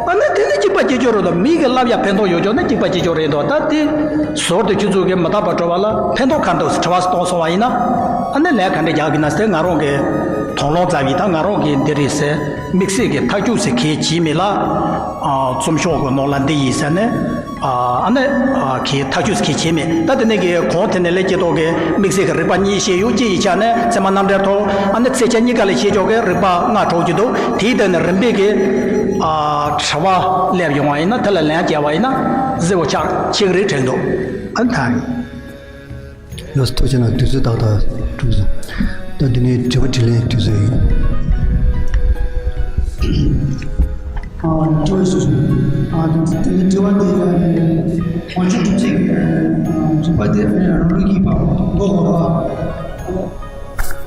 ཨ་ནི་དེ་ནི་གཅིག་པ་གཅིག་རྐྱང་རེད་དོ། མི་གིས་བསླབ་ཡ་ཕན་ཐོགས་ཡོད་ཀྱང་ནི་གཅིག་པ་གཅིག་རྐྱང་རེད་དོ། ད་དེ་ཟུར་དུ་ཁྱོད་ཚོ་གིས་མི་རྟག་པར་གྲུབ་པ་ལ་ཕན་ཐོགས་ག་འདུག་ཟེར་དྲི་བ་གཏོང་སོང་བ་ཡིན་ན། ཨ་ནི་ལན་ག་འདྲ་རྒྱག་གི་ན་ཟེར། ང་རང་གི་དོགས་སློང་ཙམ་ཡིན། ད་ང་རང་གིས་འདི་རེད་ཟེར་དམིགས་བསལ་གྱི་ཐག་གཅོད་ཟེར་མཁན་བྱས་མེད་ལ། ཨ། རྩོམ་ཤོག་གི་ནང་ལ་འདི་ཡིན་ཟེར་ནས། ཨ། ཨ་ནི། ཨ། གི་ཐག་གཅོད་ཟེར་མཁན་བྱས་མེད། ད་དེ་ནས་གི་གོང་དེ་ནས་ལས་སྐྱེ་ཐོག་གི་དམིགས་བསལ་གྱི་རིགས་པ་གཉིས་བཤད་ཡོད། གཅིག་ཡིག་ཆ་ནས་ཚད་མ་རྣམ་འགྲེལ་ཐོག་ཨ་ནི་ཚད་ཆ་གཉིས་ཀ་ལ་བཤད་ཆོག་གི་རིགས་པ་ལྔ་གྲུབ་ཀྱི་འདུག་དེའི་སྟེང་ནས་རིམ་པས་གི། ཨ། དྲི་བ་སླེབས་ཡོང་བ་ཡིན་ན་དེ་ལ་ལན་བརྒྱབ་པ་ཡིན་ན་གཟི་བོ་ཆགས་ཆེ་གི་རེད་དྲན་འདུག་ཨ། ད་རེད། ལགས་སོ། ཐུགས་རྗེ་གནང་། དུས་ཚོད་ཏག་ཏག་གྲུབ་སོང་། ད་འདི་ནས་དྲི་བ་དྲིས་ལན་དུས་ཚོད་ཡིན། ཨ། དྲི་བ་ཞུ། ཨ། དེ་ནས་དྲི་བ་དེ་ཡང་དབང་ཕྱུག་གྲུབ་རྗེས་ཀྱི་རིག་པ་དེ་རང་ལུགས་ཀྱི་བར་མགོ་འཁོར་བ།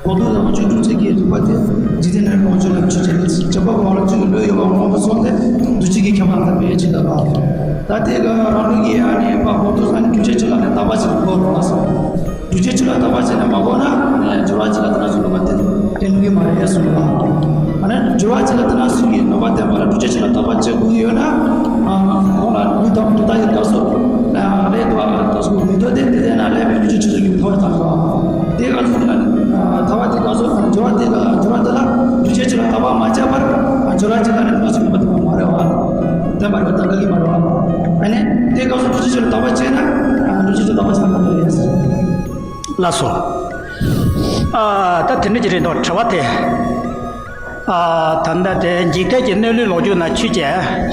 གོ་ཐོས་དབང་ཕྱུག་གྲུབ་རྗེས་ཀྱི་རིག་པ་དེ་འཇིག་རྟེན་ནས་དབང་ཕྱུག་ལ་ཆོས་ཅན། དྲན་པ་བར་ལ་ཆོས་ཀྱི་བློ་ཡོད་པ་མངོན་པར་སོང་སྟེ་འདུ་བྱེད་ཀྱི་ཁྱད་པར་དང་དཔེ་ཇི་ལྟ་བ། ད་དེ་ག་རང་ལུགས་ཀྱི་ཨ་ནི་བར་གོ་ཐོས་ཨ་ནི་གྲུབ་རྗེས་ཆོས་ལ་ནི་བརྟག་པ་ཞིག་དགོས་རུང་ལ་སོང་། སྒྲུབ་བྱེད་ཆོས་ལ་དད་པ་བྱས་ནས་མ་གོ་ན། ཨ་ནི་སྦྱོར་བ་གཅིག་ལ་དེ་ན་ཚོ་ནོར་བ་དེ་དེ་ནོར་གྱི་མ་རེད་གསུངས་པ། ཨ་ནི་སྦྱོར་བ་གཅིག་ལ་དེ་ན་ཚོ་གི་ནོར་བ་བསྟན་པ་ལ་སྒྲུབ་བྱེད་ཆོས་ལ་དད་པ་བྱེད་དགོས་ཀྱི་ཡོད་ན། ཨ་ཁོང་ལ་ལུས་དང་དུས་དག་གི་སྐབས་སུ་ལས་དུ་ཨ་དག་སུ་མི་འདོད་དེ་དེ་དེ་ན་ལས་པའི་སྒྲུབ་བྱེད་ཆོས་སུ་ཡོད་ཐོག་ལ་དག་སོ། དེ་སྐབས་སུ་ལ་ཐ་བ་དེ་སྐབས་སུ་སྦྱོར་བ་དེ་ལ་སྦྱོར་བ་དེ་ལ་སྒྲུབ་བྱེད་ཆོས་ལ་དད་པ་མ་བྱས་པར་སྦྱོར་བ་གཅིག་ལ་ནི་དེ་ན་ཚོ་ནོར་བ་དེ་མ་རེད་བ། བསྟན་པ་རེད་བ། དག་གི་མ་རེད་བ། ཨ་ནི་དེ་སྐབས་སུ་སྒྲུབ་བྱེད་ཆོས་ལ་དད་པ་བྱས་ན་སྒྲུབ་བྱེད་ཆོས་དད་པ་བྱས་ན་མ་རེད། ལགས་སོ། ཨ། ད་དེ་འདྲ་ཅིག་རེད་འདུག་དྲི་བ་དེ། ཨ། ད་ལྟ་དེ་འཇིག་རྟེན་གྱི་གནས་ལུས་ལོངས་སྤྱོད་ན་ཆོས་ཅན།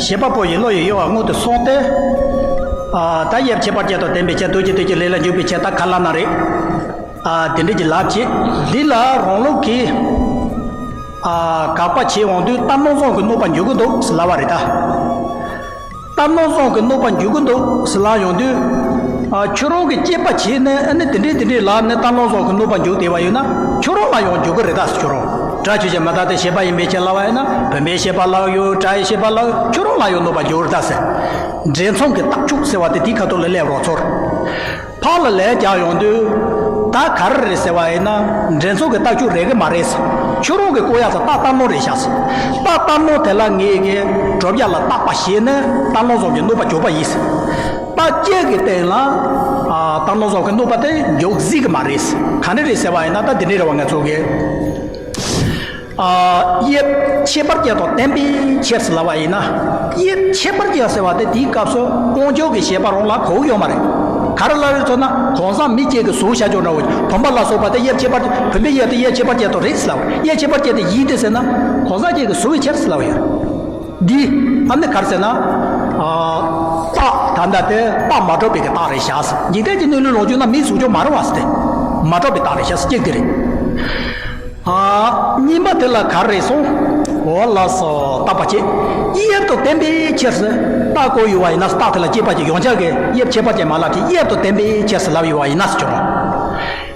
བྱེད་པ་པོ་ཡི་བློ་ཡི་གཡོ་བ་སྔོན་དུ་སོང་སྟེ། ཨ། ད་དབྱིབས་ཁྱད་པར་ཅན་དང་ལྡན་པའི་ཕྱིར། དུས་ཀྱི་དུས་ཀྱི་ལས་ལ་འཇུག་པའི་ཕྱིར། ད་ག་ལ་ན་རེད། ཨ། དེ་འདྲ་ཅིག་ལབ་ཅིག་འདི་ལ་རང་ལུགས་ཀྱི། ཨ། དགག་པ་བྱེད་འོང་དུས་རྟག་སྣང་བཟུང་གི་གནོད་པ་འཇུག་གི་འདུག་ཟེར་ལབ་པ་རེད་ད། རྟག་སྣང་བཟུང་གི་གནོད་པ་འཇུག་གི་འདུག་ཟེར་ལབ་ཡོང་དུས། ཨ། ཁྱོད་རང་གིས་དཔྱད་པ་བྱས་ནས་ཨ་ནི་དེ་འདྲས་དེ་འདྲས་ལབ་ནས་རྟག་སྣང་བཟུང་གི་གནོད་པ་འཇུག་བསྡད་པ་ཡིན་ན། ཁྱོད་རང་ལ་ཡང་འཇུག་གི་རེད་ད་ཟེར། ཁྱོད་རང་སྒྲ་ཆོས་ཅན། མི་རྟག་སྟེ་བྱས་པ་ཡིན་པའི་ཕྱིར་ལབ་པ་ཡིན་ན། བུམ་པའི་བྱས་པ་ལབ་ཡོད། སྒྲ་ཡི་བྱས་པ་ལབ་ཡོད། ཁྱོད་རང་ལ་ཡང་གནོད་པ་འཇུག་གི་རེད་ད་ཟེར། འདྲེན་མཚུངས་ཀྱི་རྟགས་འཇུག་ཟེར་བ་དེ་དེའི་ཁ་ཐུག་ལ་སླེབས་རོགས་ཚོར། ཕར་ལ་ལན་རྒྱག་ཡོང་དུས། ད་ག་རེ་རེད་ཟེར་བ་ཡིན་ན། འདྲེན་མཚུངས་ཀྱི་རྟགས་འཇུག་རེད་གི་མ་རེད། ཁྱོད་རང་གི་བཀོད་ཡག་ས་རྟགས་རྟག་སྣང་རེད་ཤག་ཟེར། རྟགས་རྟག་སྣང་དེ་ལ་ངེད་ཀྱིས་གྲུབ་ཡག་ལ་བརྟག་པ་བྱས་ནས་རྟག་སྣང་བཟུང་གི་གནོད་པ་འཇོག་པ་ཡིན་ཟེར། རྟགས་དཔྱད་ཀྱི་སྟེང་ལ། ཨ། རྟག་སྣང་བཟུང་གི་གནོད་པ་དེ་འཇོག་སྲིད་གི་མ་རེད་ཟེར། ག་འདྲ་རེད་ཟེར་བ་ཡིན་ན། ད་འདི་འདྲ་རེད་བ། ང་ཚོ་གི། ཨ། དབྱིབས་ཁྱད་པར་ཅན་དང་ལྡན་པའི་ཕྱིར་ཟེར་ལབ་པ་ཡིན་ན། དབྱིབས་ཁྱད་པར་ཅན་ཟེར་བ་དེ་དེའི་སྐབས་སུ་དབང་ཕྱུག་གི་བྱེད་པ་རང་ལ་གོ་གི་ཡོད་མ་རེད། ག་རེ་ལབ་རེད་ཟེར་ན། གང་ཟག་མིག་གཅིག་གིས་གཟུགས་ཤར་ཕྱོགས་འདྲ་བོ། བུམ་པ་ལ་སོགས་པ་དེ་དབྱིབས་ཁྱད་པར། བུམ་པའི་དབྱིབས་དེ་དབྱིབས་ཁྱད་པར་ཅན་དུ་རེད་ཟེར་ལབ་པ། དབྱིབས་ཁྱད་པར་ཅན་དེ་ཡིན་ཏེ་ཟེར་ན། གང་ཟག་གཅིག་གིས་གཟུགས་ཀྱི་ཕྱིར་ཟེར་ལབ་པ་ཡོད། འདི་ཨ་ནི་ག་རེ་ཟེར་ན། ཨ། རྟགས་ད་ལྟ་དེ་རྟགས་མ་གྲུབ་པའི་གི་རྟགས་རེད་ཤག་ཟེར། འཇིག་རྟེན་གྱི་གནས་ལུགས་ལོངས་སྤྱོད་ན་མིག་གཟུགས་ཅན་མ་རེད་བ་ཟེར་ཏེ། མ་གྲུབ་པའི་རྟགས་རེད་ཤག་ཟེར། གཅིག་དེ་རེད། ཨ། གཉིས་པ་དེ་ལ་ག་རེ་གསུངས། འོ་ལགས་སོ། བརྟག་པ་བྱེད། དབྱིབས་དང་ལྡན་པའི་ཕྱིར་ཟེར། རྟགས་བཀོད་ཡོད་པ་ཡིན་ན། རྟགས་དེ་ལ་དཔྱད་པ་བྱེད། ཡང་བསྐྱར་གྱི་དབྱིབས་ཁྱད་པར་ཅན་མ་ལབ་ཅིག་དབྱིབས་དང་ལྡན་པའི་ཕྱིར་ཟེར་ལབ་ཡོད་པ་ཡིན་ན་ཟེར་ཁྱོད་རང་།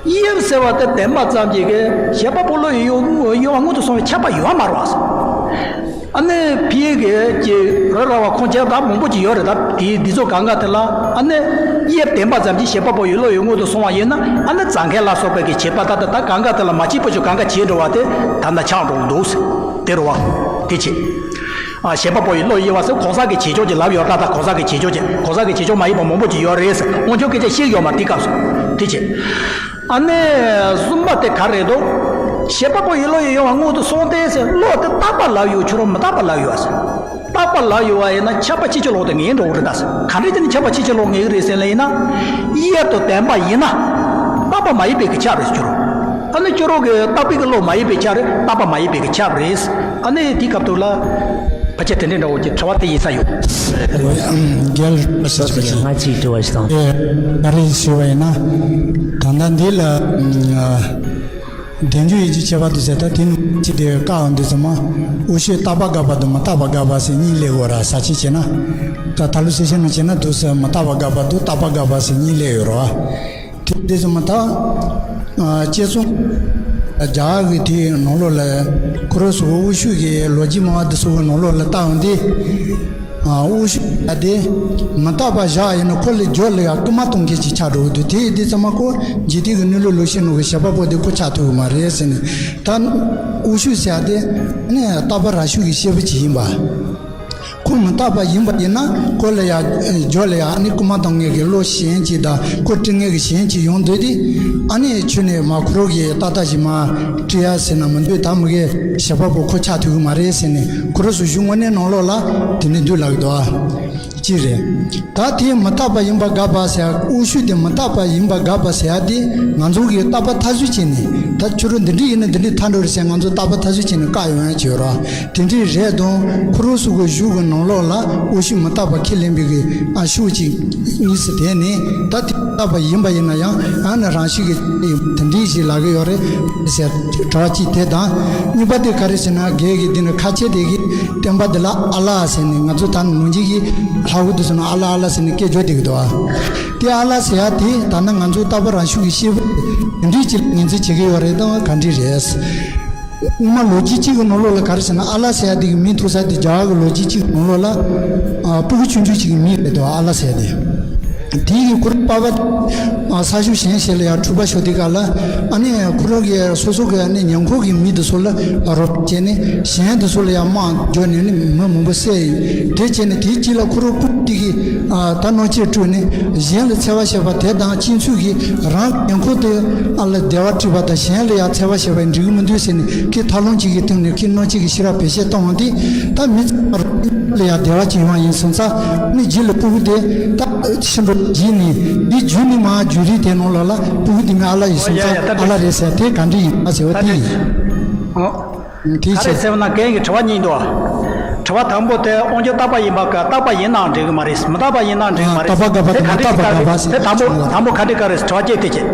དབྱིབས་ཟེར་བ་དེ་བདེན་པ་ཙམ་གྱིས་ཀྱི་བྱེད་པ་པོ་བློ་ཡི་གཡོ་བ་སྔོན་དུ་སོང་བའི་ཁྱབ་པ་ཡོད་མ་རེད་བ། ཨ་ནི་ཕ་གི་ཀྱི་རོ་ར་བ་ཁོང་ཁྱེད་ད་མང་པོ་ཅིག་ཡོད་རེད། ད་དེ་འདི་ཚོ་གང་ག་དེ་ལ་ཨ་ནི་དབྱིབས་བདེན་པ་ཙམ་གྱིས་བྱེད་པ་པོ་ཡི་བློ་ཡི་སྔོན་དུ་སོང་བ་ཡིན་ན། ཨ་ནི་རྩ་མཁན་ལ་སོགས་པའི་གི་བྱེད་པ་ད་ད་ད་གང་ག་དེ་ལ་མ་བྱས་པ་ཅིག་གང་ག་བྱེད་འགྲོ་བ་དེ་ད་ད་ཆགས་འགྲོ་འདུག་ཟེར། དེ་རེད་བ། དེ་བྱེད། ཨ། བྱེད་པ་པོ་ཡི་བློ་ཡི་དབྱེ་བ་ཟེར། གང་ཟག་གི་བྱེད་ཕྱོགས་ཀྱི་ལབ་ཡོད། ད་ད་གང་ཟག་གི་བྱེད་ཕྱོགས་ཀྱི། གང་ཟག་གི་བྱེད་ཕྱོགས་མ་ཡིན་པ་མང་པོ་ཅིག་ཡོད་རེད་ཟེར། དབང་ཕྱུག་སྐད་ཆ་བཤད་ཡོད་མ་རེད་དེ་སྐབས་སུ། དེ་བྱེད། ཨ་ནི་གསུམ་པ་དེ་ག་རེད་འདུག་བྱེད་པ་པོ་ཡི་བློ་ཡི་གཡོ་བ་སྔོན་དུ་སོང་སྟེ་ཟེར། བློ་དེ་རྟག་པ་ལབ་ཡོད། ཁྱོད་རང་མི་རྟག་པ་ལབ་ཡོད་ཟེར། རྟག་པ་ལབ་ཡོད་པ་ཡིན་ན་ཁྱབ་པ་ཕྱིན་ཅི་ལོག་དེ་ངེས་འགྲོ་གི་རེད་ད་ཟེར། ག་འདྲ་བྱས་ནས་ཁྱབ་པ་ཕྱིན་ཅི་ལོག་ངེས་གི་རེད་ཟེར་ལབ་ཡིན་ན། དབྱིབས་དང་ལྡན་པ་ཡིན་ན། རྟག་པ་མ་ཡིན་པའི་གི་ཁྱབ་རེད་ཟེར། ཁྱོད་རང་། ཨ་ནི་ཁྱོད་རང་གི་རྟག་པའི་གི་བློ་མ་ཡིན་པའི་ཁྱབ་རེད། རྟག་པ་མ་ཡིན་པའི་གི་ཁྱབ་རེད། ཨ་ནི་དེའི་སྐབས་དུ་ལ། ཕལ་ཆེར་དེ་འདྲའི་འདྲ་བོ་ཅིག་དྲི་བ་དེ་ཡིན་ས་ཡོད། རྒན་ལགས་ཞུ་ཞུ། ང་གཅིག་དྲི་བ་ཞིག་དང་། ཨེ། ག་རེ་ཞུ་བ་ཡིན་ན། ད་ལྟ་འདི་ལ། ཨ། བདེན་རྒྱུ་ཡིན་གྱི་ཁྱད་པར་དུ་ཟེར། ད་དེ་ནི་ཅི་དེ་བཀག་འོང་དུས་ཙམ་མ། དབུ་ཤུགས་རྟག་པ་དགག་པ་དང་མི་རྟག་པ་དགག་པ་ཟེར་གཉིས་སླེབས་ཡོད་ར། ས་བཅད་བྱས་ན། ད་ད་ལོ་སེ་ཤན་ནང་བྱས་ན་དུ་ཟེར། མི་རྟག་པ་དགག་པ་དང་རྟག་པ་དགག་པ་ཟེར་གཉིས་སླེབས་ཡོད་ར། དེ་དེ་ཚོ་མ་ཐག་ཨ། དཔྱད་རྩོམ་རྒྱ་གར་གྱི་དེའི་ནང་ལོགས་ལ་ཁོ་རང་ཚོ་དབུ་ཤུགས་ཀྱི་ལོ་རྒྱུས་སྨྲ་བ་འདི་ཚོ་གི་ནང་ལོགས་ལ་བལྟ་འོང་དུས། ཨ། དབུ་ཤུགས་ཡ་དེ་མི་རྟག་པ་བཞག་ཡིན་ན་ཁོ་ལ་སྦྱོར་ལ་ཡ་སྐུལ་མ་གཏོང་མཁན་ཅིག་ཆགས་འགྲོ་གི་འདུག་དེ་ཡིན་དུས་ཙམ་མ་ཁོ་འཇིག་རྟེན་གྱི་གནས་ལུགས་ལོག་ཤེས་ནོར་གྱི་བྱེད་པ་པོ་དེ་ཁོ་ཆགས་ཐུབ་ཀྱི་མ་རེད་ཟེར་ནས། ད་དབུ་ཤུགས་ཟེར་ཡ་དེ་ནི་རྟག་པ་རང་ཤུགས་ཀྱི་བཤད་པ་ཅིག་ཡིན་པ། ཁོ་མི་རྟག་པ་ཡིན་པ་ཡིན་ན་ཁོ་ལ་ཡ་སྦྱོར་ལ་ཡ་ཨ་ནི་སྐུལ་མ་གཏོང་མཁན་གྱི་བློ་གཞན་ཅིག་དང་ཁོ་སྐྲུན་མཁན་གྱི་གཞན་ཅིག་ཡོང་འདོད་དེ། ཨ་ནི་ཁྱོད་ནས་མ་ཁོ་རང་གིས་ཏག་ཏག་ཅིག་མ་སྤྲད་ཡ་ཟེར་ན་མི་འདོད། ད་མི་གའི་བྱེད་པ་པོ་ཁོ་ཆགས་ཐུབ་ཀྱི་མ་རེད་ཟེར་ནས་ཁོ་རང་ཚོ་གཞུང་དངོས་གནས་ནང་ལོགས་ལ་དེ་འདྲ་འདུག་ལབ་ཀྱི་འདུག་ཨ། གཅིག་རེད། ད་དེ་མི་རྟག་པ་ཡིན་པ་དགག་པ་ཟེར་ཡ། དབུ་ཤུགས་དེ་མི་རྟག་པ་ཡིན་པ་དགག་པ་ཟེར་ཡ་དེ་ང་ཚོ་གིས་རྟག་པ་མཐའ་གསུམ་བྱས་ནས། ད་ཁྱོད་རང་འདི་འདྲ་ཡིན་ན་འདི་འདྲ་ཐལ་འགྲོ་རེད་ཟེར་ང་ཚོ་རྟག་པ་མཐའ་གསུམ་བྱས་ནས་བཀག་ཡོང་ཡ་བྱེད་རོགས། དེ་འདྲའི་རེད་དང་། ཁོ་རང་ཚོ་གི་གཞུང་གི་ནང་ལོགས་ལ་དབུ་ཤུགས་མི་རྟག་པ་ཁས་ལེན་པའི་གི་ཨ་ཤུགས་ཅིག་གཉིས་སུ་དེད་ནས། ད་དེ་རྟག་པ་ཡིན་པ་ཡིན་ན་ཡང་ཨ་ནི་རང་ཤུགས་ཀྱི་དེ་འདྲའི་ཞིག་ལབ་ཀྱི་ཡོད་རེད་ཟེར། དྲི་བ་གཅིག་དེ་དང་། གཉིས་པ་དེ་ག་རེ་ཟེར་ན། རྒན་གྱིས་འདི་ནི་ཁ་ཆེ་དེ་གི་བསྟན་པ་འདི་ལ་ཨ་ལ་ཟེར་ནས། ང་ཚོ་ད་ནང་བཞིན་གྱི་ལྷ་བུ་དེ་ཚོ་ན་ཨ་ལ་ཨ་ལ་ཟེར་ནས་སྐད་རྒྱག་བསྡད་ཀྱི་འདུག་ཨ། དེ་ཨ་ལ་ཟེར་ཡ་དེ་ད་ནི་ང་ཚོ་རྟག་པ་རང་ཤུགས་ཀྱི་བཤད་པ་དེ་འདྲའི་ཅིག་ངོས་འཛིན་བྱེད་ཀྱི་ཡོད་རེད་དང་ག་འདྲ་རེད། སྔོན་མ་ལོ་རྒྱུས་གཅིག་གི་ནང་ལོགས་ལ་ག་རེ་ཟེར་ན། ཨ་ལ་ཟེར་ཡ་དེ་གི་མིང་ཐོགས་ས་དེ་རྒྱ་གར་གྱི་ལོ་རྒྱུས་གཅིག་གི་ནང་ལོགས་ལ། ཨ། ཕྲུ་གུ་ཆུང་ཆུང་ཅིག་གི་མིང་རེད་འདུག་ཨ་ལ་ཟེར་ཡ་དེ། དེའི་ཁོ་རང་པ་ཕ་ས་ཞུ་གཞན་ཞིག་ལ་ཡང་འཁྲུག་པ་ཤོར་དུས་སྐབས་ལ། ཨ་ནི་ཁོ་རང་གི་སོ་སོ་གི་ཨ་ནི་ཉེ་འཁོར་གྱི་མི་དེ་ཚོ་ལ་རོགས་བྱས་ནས་གཞན་དེ་ཚོ་ལ་ཡང་དམག་བརྒྱབ་ནས་ནི་མི་མང་པོ་བསད་ཡིན། དེ་བྱས་ནས་དེའི་དཀྱིལ་ལ་ཁོ་རང་ཕྲུ་གུ་དེ་གིས་ད་གནོད་འཚེ་སྤྲོད་ནས་གཞན་ལ་འཚེ་བ་བྱས་པ་དེ་དང་གཅིག་མཚུངས་ཀྱིས་རང་ཉེ་འཁོར་དེ་ཨ་ལ་བདེ་བ་སྤྲད་པ་དང་གཞན་ལ་ཡང་འཚེ་བ་བྱས་པ་འགྲིག་གི་མི་འདུག་ཟེར་ནས་ཁོས་ཐབས་ལམ་གཅིག་གི་སྟེང་ནས་ཁོས་གནོད་འཚེ་གི་ཤེས་རབ་བེད་སྤྱོད་བཏང་བ་དེ་ད་མི་ཚང་མ་རང་ལ་ཡང་བདེ་བ་ཅིག་ཡོང་བ་ཡིན་སོང་ཙང་ནི་རྗེས་ལ་ཕྲུ་གུ་དེ་ད་ཤི་འགྲོ་རྗེས་ནས་འདི་བརྒྱུད་ནས་མར་བརྒྱུད་རིམ་དེ་ནང་ལ་ལ་ཕྲུ་གུ་དེ་ང་ཨ་ལ་ཡིན་སོང་ཙང་ཨ་ལ་རེད་ཟེར་དེ་ག་འདྲ་ཡིན་ཨ་ཟེར་བ་དེ་ཡིན། ཨོ། དེ་ག་རེ་བྱས། ཟེར་བ་ན་རྒན་གྱི་དྲི་བ་གཉིས་འདུག་དྲི་བ་དང་པོ་དེ་དབང་ཕྱུག་རྟག་པ་ཡིན་པ་ག་རྟག་པ་ཡིན་ནའང་འགྲིག་གི་མ་རེད། མི་རྟག་པ་ཡིན་ན་འགྲིག་གི་མ་རེད། རྟག་པ་དགག་པ་དེ་དང་ག་མི་རྟག་པ་དགག་པ་ཟེར་དེ་དང་པོ་དང་པོ་ག་འདྲ་ག་རེད། དྲི་བ་གཅིག་དེ་བྱས།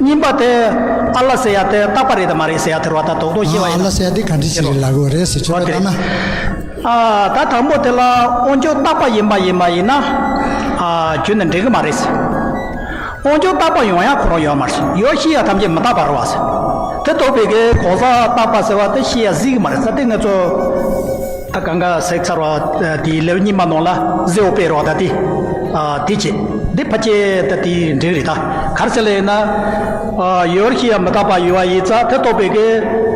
གཉིས་པ་དེ་ཨ་ལ་ཟེར་ཡ་དེ་རྟག་པ་རེད་དམ་མ་རེད་ཟེར་ཡ་དེ་རེད་བ། ད་རྡོག་རྡོག་བཤད་པ་ཡིན་ན། ཨ་ལ་ཟེར་ཡ་དེ་ག་འདྲ་ཞིག་རེད་ལབ་དགོས་རེད་ཟེར་ཆོག་ཨོ་དེ་ལ་ད་ན། རེད། ཨ་ད་དང་པོ་དེ་ལ་དབང་ཕྱུག་རྟག་པ་ཡིན་པ་ཡིན་པ་ཡིན་ན། ཨ་རྒྱུན་ནས་འགྲིག་གི་མ་རེད། དབང་ཕྱུག་རྟག་པ་ཡོང་ཡ་ཁོ་རང་ཡོད་མ་རེད། ཡོད་ཤེས་ཡ་ཐམས་ཅད་མི་རྟག་པ་རེད་བ། དེ་རྟོགས་པའི་གི་གང་ཟག་རྟག་པ་ཟེར་བ་དེ་ཤེས་ཡ་གཟིགས་གི་མ་རེད། ས་དེ་ང་ཚོ་ད་གང་ག་ཟེར་ཚར་བ་དེའི་ལེའུ་གཉིས་པ་ནང་ལ་ཟེའུ་སྤེལ་རོགས་ད་དེ། ཨ་དེ་བྱེད། འདི་ཕལ་ཆེར་ད་དེའི་འགྲིག་རེད། ད་ག་རེ་ཟེར་ལེ་ཡིན་ན། ཨ་ཡོད་ཤེས་ཡ་མི་རྟག་པ་ཡོད་བ་ཡིན་ཙང་དེ་རྟོགས་པའི་གི་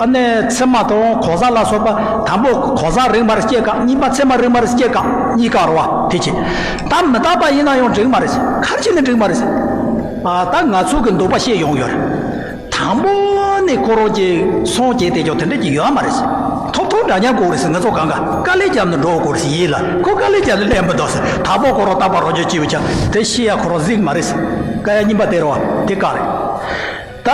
ཨ་ནི་ཚད་མ་དང་གང་ཟག་ལ་སོགས་པ་དང་པོ་གང་ཟག་རིགས་མར་སྐྱེ་ག་གཉིས་པ་ཚད་མ་རིགས་མར་སྐྱེ་ག་གཉིས་ཀ་རེད་བ། དེ་བྱེད། ད་མི་རྟག་པ་ཡིན་ན་ཡང་འགྲིག་མ་རེད། ག་རེ་བྱས་ནས་འགྲིག་མ་རེད། ཨ་ད་ང་ཚོ་གི་འདོད་པ་བཤད་ཡོང་ཡོད་རེད། དང་པོ་ནས་ཁོ་རང་གི་སངས་རྒྱས་དེ་ཀྱང་དེ་འདྲ་ཅིག་ཡོད་མ་རེད། ཐོབ་ཐང་འདྲ་མཉམ་དགོས་རེད་ཟེར། ང་ཚོ་གང་ག་དཀའ་ལས་བརྒྱབ་ནས་འགྲོ་དགོས་རེད་ཟེར་ཡིན་ལ། ཁོ་དཀའ་ལས་བརྒྱབ་ནས་སླེབས་མི་འདུག་ཟེར། དང་པོ་ཁོ་རང་རྟག་པ་རང་བྱུང་སྐྱེས་བུ་ཆགས་དེ་ཤེས་ཡ་ཁོ་རང་གཟིགས་མ་རེད་ཟེར། བཀའ་ཡ་གཉིས་པ་དེ་རེད་བ། དེ་བཀག་རེད། ད་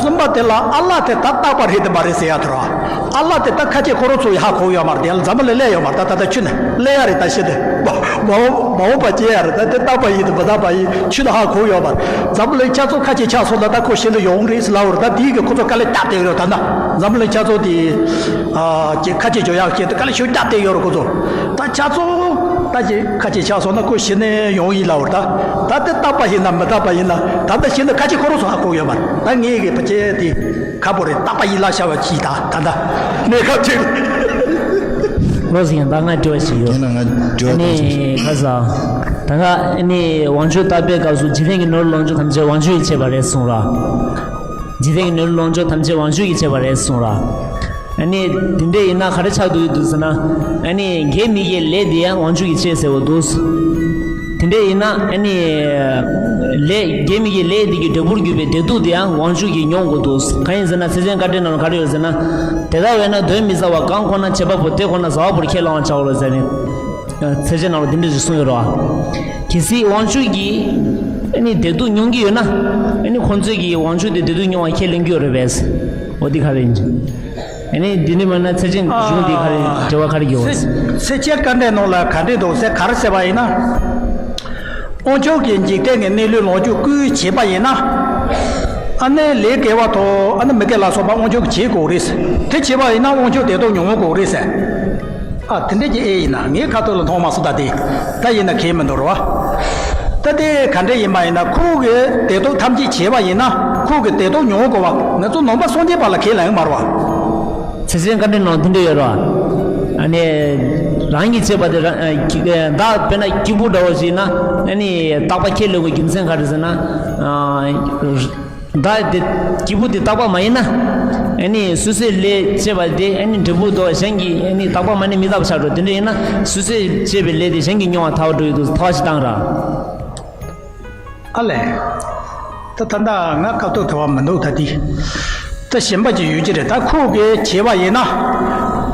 གསུམ་པ་དེ་ལ་ཨ་ལ་དེ་ད་རྟག་པ་རེད་དམ་མ་རེད་ཟེར་ཡ་དེ་རེད་བ། ཨ་ལ་དེ་ད་ཁ་ཆེ་ཁོ་རང་ཚོ་ཡ་ཧ་གོ་ཡོད་མ་རེད། དེ་ལ་འཛམ་བུ་གླིང་སླེབས་ཡོད་མ་རེད། ད་ད་ད་ཁྱོད་ནི་སླེབས་ཡ་རེད། ད་ཤི་དེ་མ་འོངས་པ་སྐྱེ་ཡ་རེད། ད་དེ་རྟག་པ་ཡིན་དམ་མི་རྟག་པ་ཡིན་ཁྱོད་ད་ཧ་གོ་ཡོད་མ་རེད། འཛམ་བུ་གླིང་ཆ་ཚང་ཁ་ཆེ་ཆགས་སོང་ན་ད་ཁོ་ཤི་ལ་ཡོང་རེད་ཟེར་ལབ་པ་རེད། ད་དེའི་གི་ཁོ་ཚོ་དཀའ་ལས་རྒྱག་བསྡད་ཡོད་རེད། ད་ན་འཛམ་བུ་གླིང་ཆ་ཚང་དེ་ཨ་ཁ་ཆེ་ཇོ་ཡག་ཁྱེད་དེ་དཀའ་ལས་ཤུགས་རྒྱག་བསྡད་ཡོད་རེད་ཁོ་ཚོ། ད་ཆ་ཚང་ད་ཅིག་ཁ་ཆེ་ཆགས་སོང་ན་ཁོ་ཤི་ནས་ཡོང་ཡིན་ལབ་པ་རེད། ད་ད་དེ་རྟག་པ་ཡིན་ན་མི་རྟག་པ་ཡིན་ན་ད་ལྟ་ཤི་ན་ཁ་ཆེ་ཁོ་རང་ཚོ་ཧ་གོ་ཡོད་མ་རེད། ད་ངས་གི་ཕ་ཆེ་དེ་ཁ་པོ་རེད། རྟག་པ་ཡིན་ལ་བྱ་བ་ཅིག་ད་ད་ད་གནས་སྐབས་ཅིག་ལོ་ཟིན་ད་ང་འགྲོ་བ་ཞིག་ཡོད། ཡིན་ན་ང་འགྲོ་བ་ཨ་ནི་ཁ་ས་ད་ང་ཨ་ནི་དབང་ཕྱུག་རྟག་པའི་སྐབས་སུ་འཇིག་རྟེན་གྱི་ནོར་ལོངས་སྤྱོད་ཐམས་ཅད་དབང་ཕྱུག་གིས་བྱས་པ་རེད་གསུངས་ར། འཇིག་རྟེན་གྱི་ནོར་ལོངས་སྤྱོད་ཐམས་ཅད་དབང་ཕྱུག་གིས་བྱས་པ་རེད་གསུངས་ར། ཨ་ནི་དེ་འདྲ་ཡིན་ན་ག་རེ་ཆགས་འདུག་འདུག་ཟེར་ན། ཨ་ནི་དགེ་མི་དགེའི་ལས་དེ་ཡང་དབང་ཕྱུག་གིས་བྱས་ཟེར་བ་འདུག་དེ་འདྲ་ཡིན་ན་ཨ་ནི་ལས་དགེ་མི་དགེའི་ལས་དེ་གི་འབྲས་བུར་གྱུར་པའི་བདེ་སྡུག་དེ་ཡང་དབང་ཕྱུག་གིས་མྱོང་དགོས་འདུག་གང་ཡིན་ཟེར་ན་ཚིག་ཆེན་བཀའ་དྲིན་ནང་ལ་ག་རེ་ཡོད་ཟེར་ན། དེ་ལྟ་བས་ན་གདོན་མི་ཟ་བ་གང་ཁོ་ན་བྱེད་པ་པོ་དེ་ཁོ་ན་ཟ་བ་པོར་ཁས་བླང་བར་བྱའོ་ལ་ཟེར་ནས། ཚིག་ཆེན་ནང་ལ་དེ་འདྲ་ཞིག་གསུངས་ཡོད་རེད་བ། གལ་སྲིད་དབང་ཕྱུག་གིས་ཨ་ནི་བདེ་སྡུག་མྱོང་གི་ཡོད་ན། ཨ་ནི་ཁོང་ཚོས་ཀྱིས་དབང་ཕྱུག་དེ་བདེ་སྡུག་མྱོང་བ་ཁས་ལེན་གྱི་ཡོད་རེད་པས། འོ་འདི་ག་རེ་ཡིན། ཨ་ནི་འདི་ནི་མིན་ན་ཚེ་ཆེན་གཞུང་འདི་ག་རེ་འབྲེལ་བ་ག་རེ་ཡོད། ཚེ་ཚེ་ཆེན་བཀའ་འགྲེལ་ནང་ལ་ག་འདྲ་འདུག་ཟེར་ག་རེ་ཟེར་བ་ཡིན་ན། དབང་ཕྱུག་གིས་འཇིག་རྟེན་གྱི་གནས་ལུས་ལོངས་སྤྱོད་ཀུན་བྱེད་པ་ཡིན་ན། ཨ་ནི་ལས་དགེ་བ་དང་ཨ་ནི་མི་དགེ་ལ་སོགས་པ་དབང་ཕྱུག་གིས་བྱེད་དགོས་རེད། དེ་བྱེད་པ་ཡིན་ན་དབང་ཕྱུག་བདེ་སྡུག་མྱོང་དགོས་རེད་ཟེར། ཨ་དེ་འདྲ་ཅིག་ཨེ་ཡིན་ན་ངའི་ཁ་ཐུག་ལ་མཐོང་མ་སོང་ད་དེ། ད་ཡིན་ན་ཁྱད་མི་འདུག་རོ། ད་དེ་ག་འདྲ་ཡིན་པ་ཡིན་ན་ཁོ་གིས་བདེ་སྡུག་ཐམས་ཅད་བྱས་པ་ཡིན་ན་ཁོ་གིས་བདེ་སྡུག་མྱོང་དགོས་པ་ང་ཚོ་ནང་པ་སངས་རྒྱས་པ་ལ་ཁས་ལེན་མ་རེད་བ། ཚེ་ཆེན་བཀའ་འགྲེལ་ནང་དེ་འདྲ་ཡོད་རེད་བ། ཨ་ནི་རང་གིས་བྱས་པ་དེ་རང་ཨ་བདག་དཔེར་ན་སྐྱེས་བུ་འདྲ་བོ་ཞིག་ཡིན་ན་ཨ་ནི་རྟག་པ་ཁས་ལེན་དགོས་རྒྱུ་མཚན་ག་རེ་ཟེར་ན། ཨ། བདག་དེ་སྐྱེས་བུ་དེ་རྟག་པ་མ་ཡིན་ན། ཨ་ནི་སོ་སོའི་ལས་བྱས་པ་དེ་ཨ་ནི་འབྲས་བུ་དེ་གཞན་གྱིས་ཨ་ནི་རྟག་པ་མ་ཡིན་ན་མི་རྟག་པ་ཆགས་འགྲོ། དེ་འདྲ་ཡིན་ན་སོ་སོས་བྱས་པའི་ལས་དེ་གཞན་གྱིས་མྱོང་བ་ཐལ་བ་འགྲོ་ཡི་འདུག་ཐལ་བ་ཞིག་བཏང་ར། ཨ་ལས། ད་ད་ལྟ་ང་སྐབས་ཐོག་དེ་བ་མི་འདུག་ད་དེ། ད་གཞན་པ་ཅིག་ཡོད་ཀྱི་རེད། ད་ཁོ་གིས་བྱས་པ་ཡིན་ན།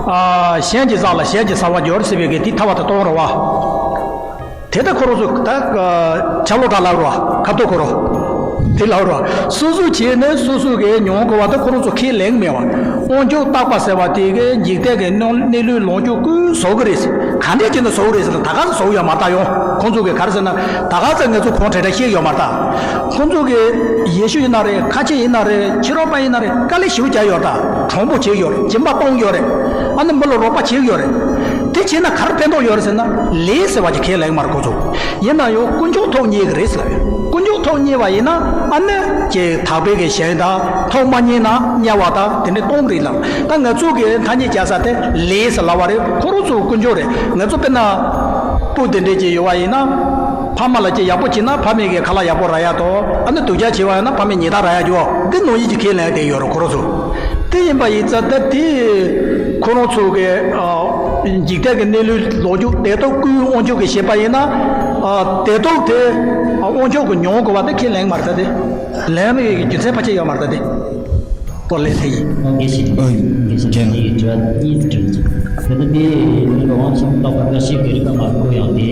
ཨ་གཞན་གྱི་བསགས་ལ་གཞན་གྱིས་བསགས་པ་འགྱུར་ཟེར་བའི་གི་དེ་ཐལ་བ་དེ་གཏོང་ར་བ། དེ་ལྟ་ཁོ་རང་ཚོ་ད་ཆ་ལོ་ག་ལབ་རོ། ཁ་ཐུག་ཁོ་རོ། དེ་ལབ་རོ། སོ་སོ་བྱས་ནས་སོ་སོ་གིས་མྱོང་དགོས་པ་ད་ཁོ་རང་ཚོ་ཁས་ལེན་མེད་བ། དབང་ཕྱུག་རྟག་པ་ཟེར་བ་དེ་གིས་འཇིག་རྟེན་གྱི་གནས་ལུས་ལོངས་སྤྱོད་ཀུན་བཟོ་གི་རེད། ག་འདྲས་བྱས་ནས་བཟོ་གི་རེད་ཟེར་ན་ད་ག་ཚོད་བཟོ་ཡོད་མ་རེད་ད་ཡོང་། ཁོང་ཚོ་གིས་ག་རེ་ཟེར་ན་ད་ག་ཚོད་ང་ཚོ་གོང་དྲན་དྲན་ཤེས་ཡོད་མ་རེད་ད། ཁོང་ཚོ་གིས་ཡེ་ཤུ་ཡིན་ན་རེད། ཁ་ཆེ་ཡིན་ན་རེད། ཕྱི་རོལ་པ་ཡིན་ན་རེད། དཀའ་ལས་ཞེ་པོ་བརྒྱབ་ཡོད་རེད་ད། གྲོང་པོ་བྱེད་ཡོད་རེད། སྦྱིན་པ་གཏོང་ཡོད་རེད། ཨ་ནི་མི་ལ་རོགས་པ་བྱེད་ཡོད་རེད། དེ་བྱས་ན་ག་རེ་ཕན་ཐོགས་ཡོད་རེད་ཟེར་ན་ལས་ཟེར་བ་ཅིག་ཁས་ལེན་མ་རེད་ཁོ་ཚོ། ཡིན་ན་ཡང་དཀོན་མཆོག་ཐོག་མཉེས་ཀྱི་རེད་ཟེར་ལབ་ཡོད། དཀོན་མཆོག་ཐོག་མཉེས་པ་ཡིན་ན་ཨ་ནི་ཀྱེ་དག་པའི་གི་ཞིང་དང་ཐོག་མ་མཉེས་ན་དམྱལ་བ་དང་དེ་འདྲའི་སྟོང་རེད་ལབ། ད་ང་ཚོ་གི་ཐ་སྙད་བྱ་ས་དེ་ལས་ཟེར་ལབ་པ་རེད། ཁོ་རང་ཚོ་དཀོན་མཆོག་རེད། ང་ཚོ་དཔེར་ན་སྤུ་དེ་འདྲས་ཀྱི་ཡོད་པ་ཡིན་ན། ཕ་མ་ལ་ཅིག་ཡག་པོ་བྱེད་ན་ཕ་མས་ཀྱི་ཁ་ལག་ཡག་པོ་རག་ཡ་དང་། ཨ་ནི་སྡུག་ཅག་བྱས་པ་ཡིན་ན་ཕ་མས་ཉེས་རྡུང་རག་ཡ་རྒྱུ་འདི་ནང་བཞིན་གྱི་ཁས་ལེན་དེ་ཡོད་རེད་ཁོ་རང་ཚོ། དེ་ཡིན་པ་ཡིན་ཙང་ད་དེ་ཁོ་རང་ཚོ་གི་ཨ་འཇིག་རྟེན་གྱི་གནས་ལུགས་ལོ་རྒྱུས་དེ་དག་ཀུན་དབང་ཕྱུག་གིས་བཤད་པ་ཡིན་ན། ཨ་དེ་དག་དེ་ཨ་དབང་ཕྱུག་གིས་མྱོང་དགོས་པ་དེ་ཁས་ལེན་མ་རེད་ད། དེ་ལེན་ཡོད་རྒྱུ་མཚན་ཕལ་ཆེར་ཡོད་མ་རེད་ད་དེ། པོ་ལེ་ཐེ་ཡིན། ཨོ་དགེ་བཤེས། ཨོ་དགེ་བཤེས། ཀྱེ། འདིའི་དྲི་བ་གཉིས་དྲིས། དེ་ནི་དེ་དབང་ཕྱུག་རྟོག་པ་དགག་བྱའི་རིགས་པ་མ་གོ་ཡང་དེ་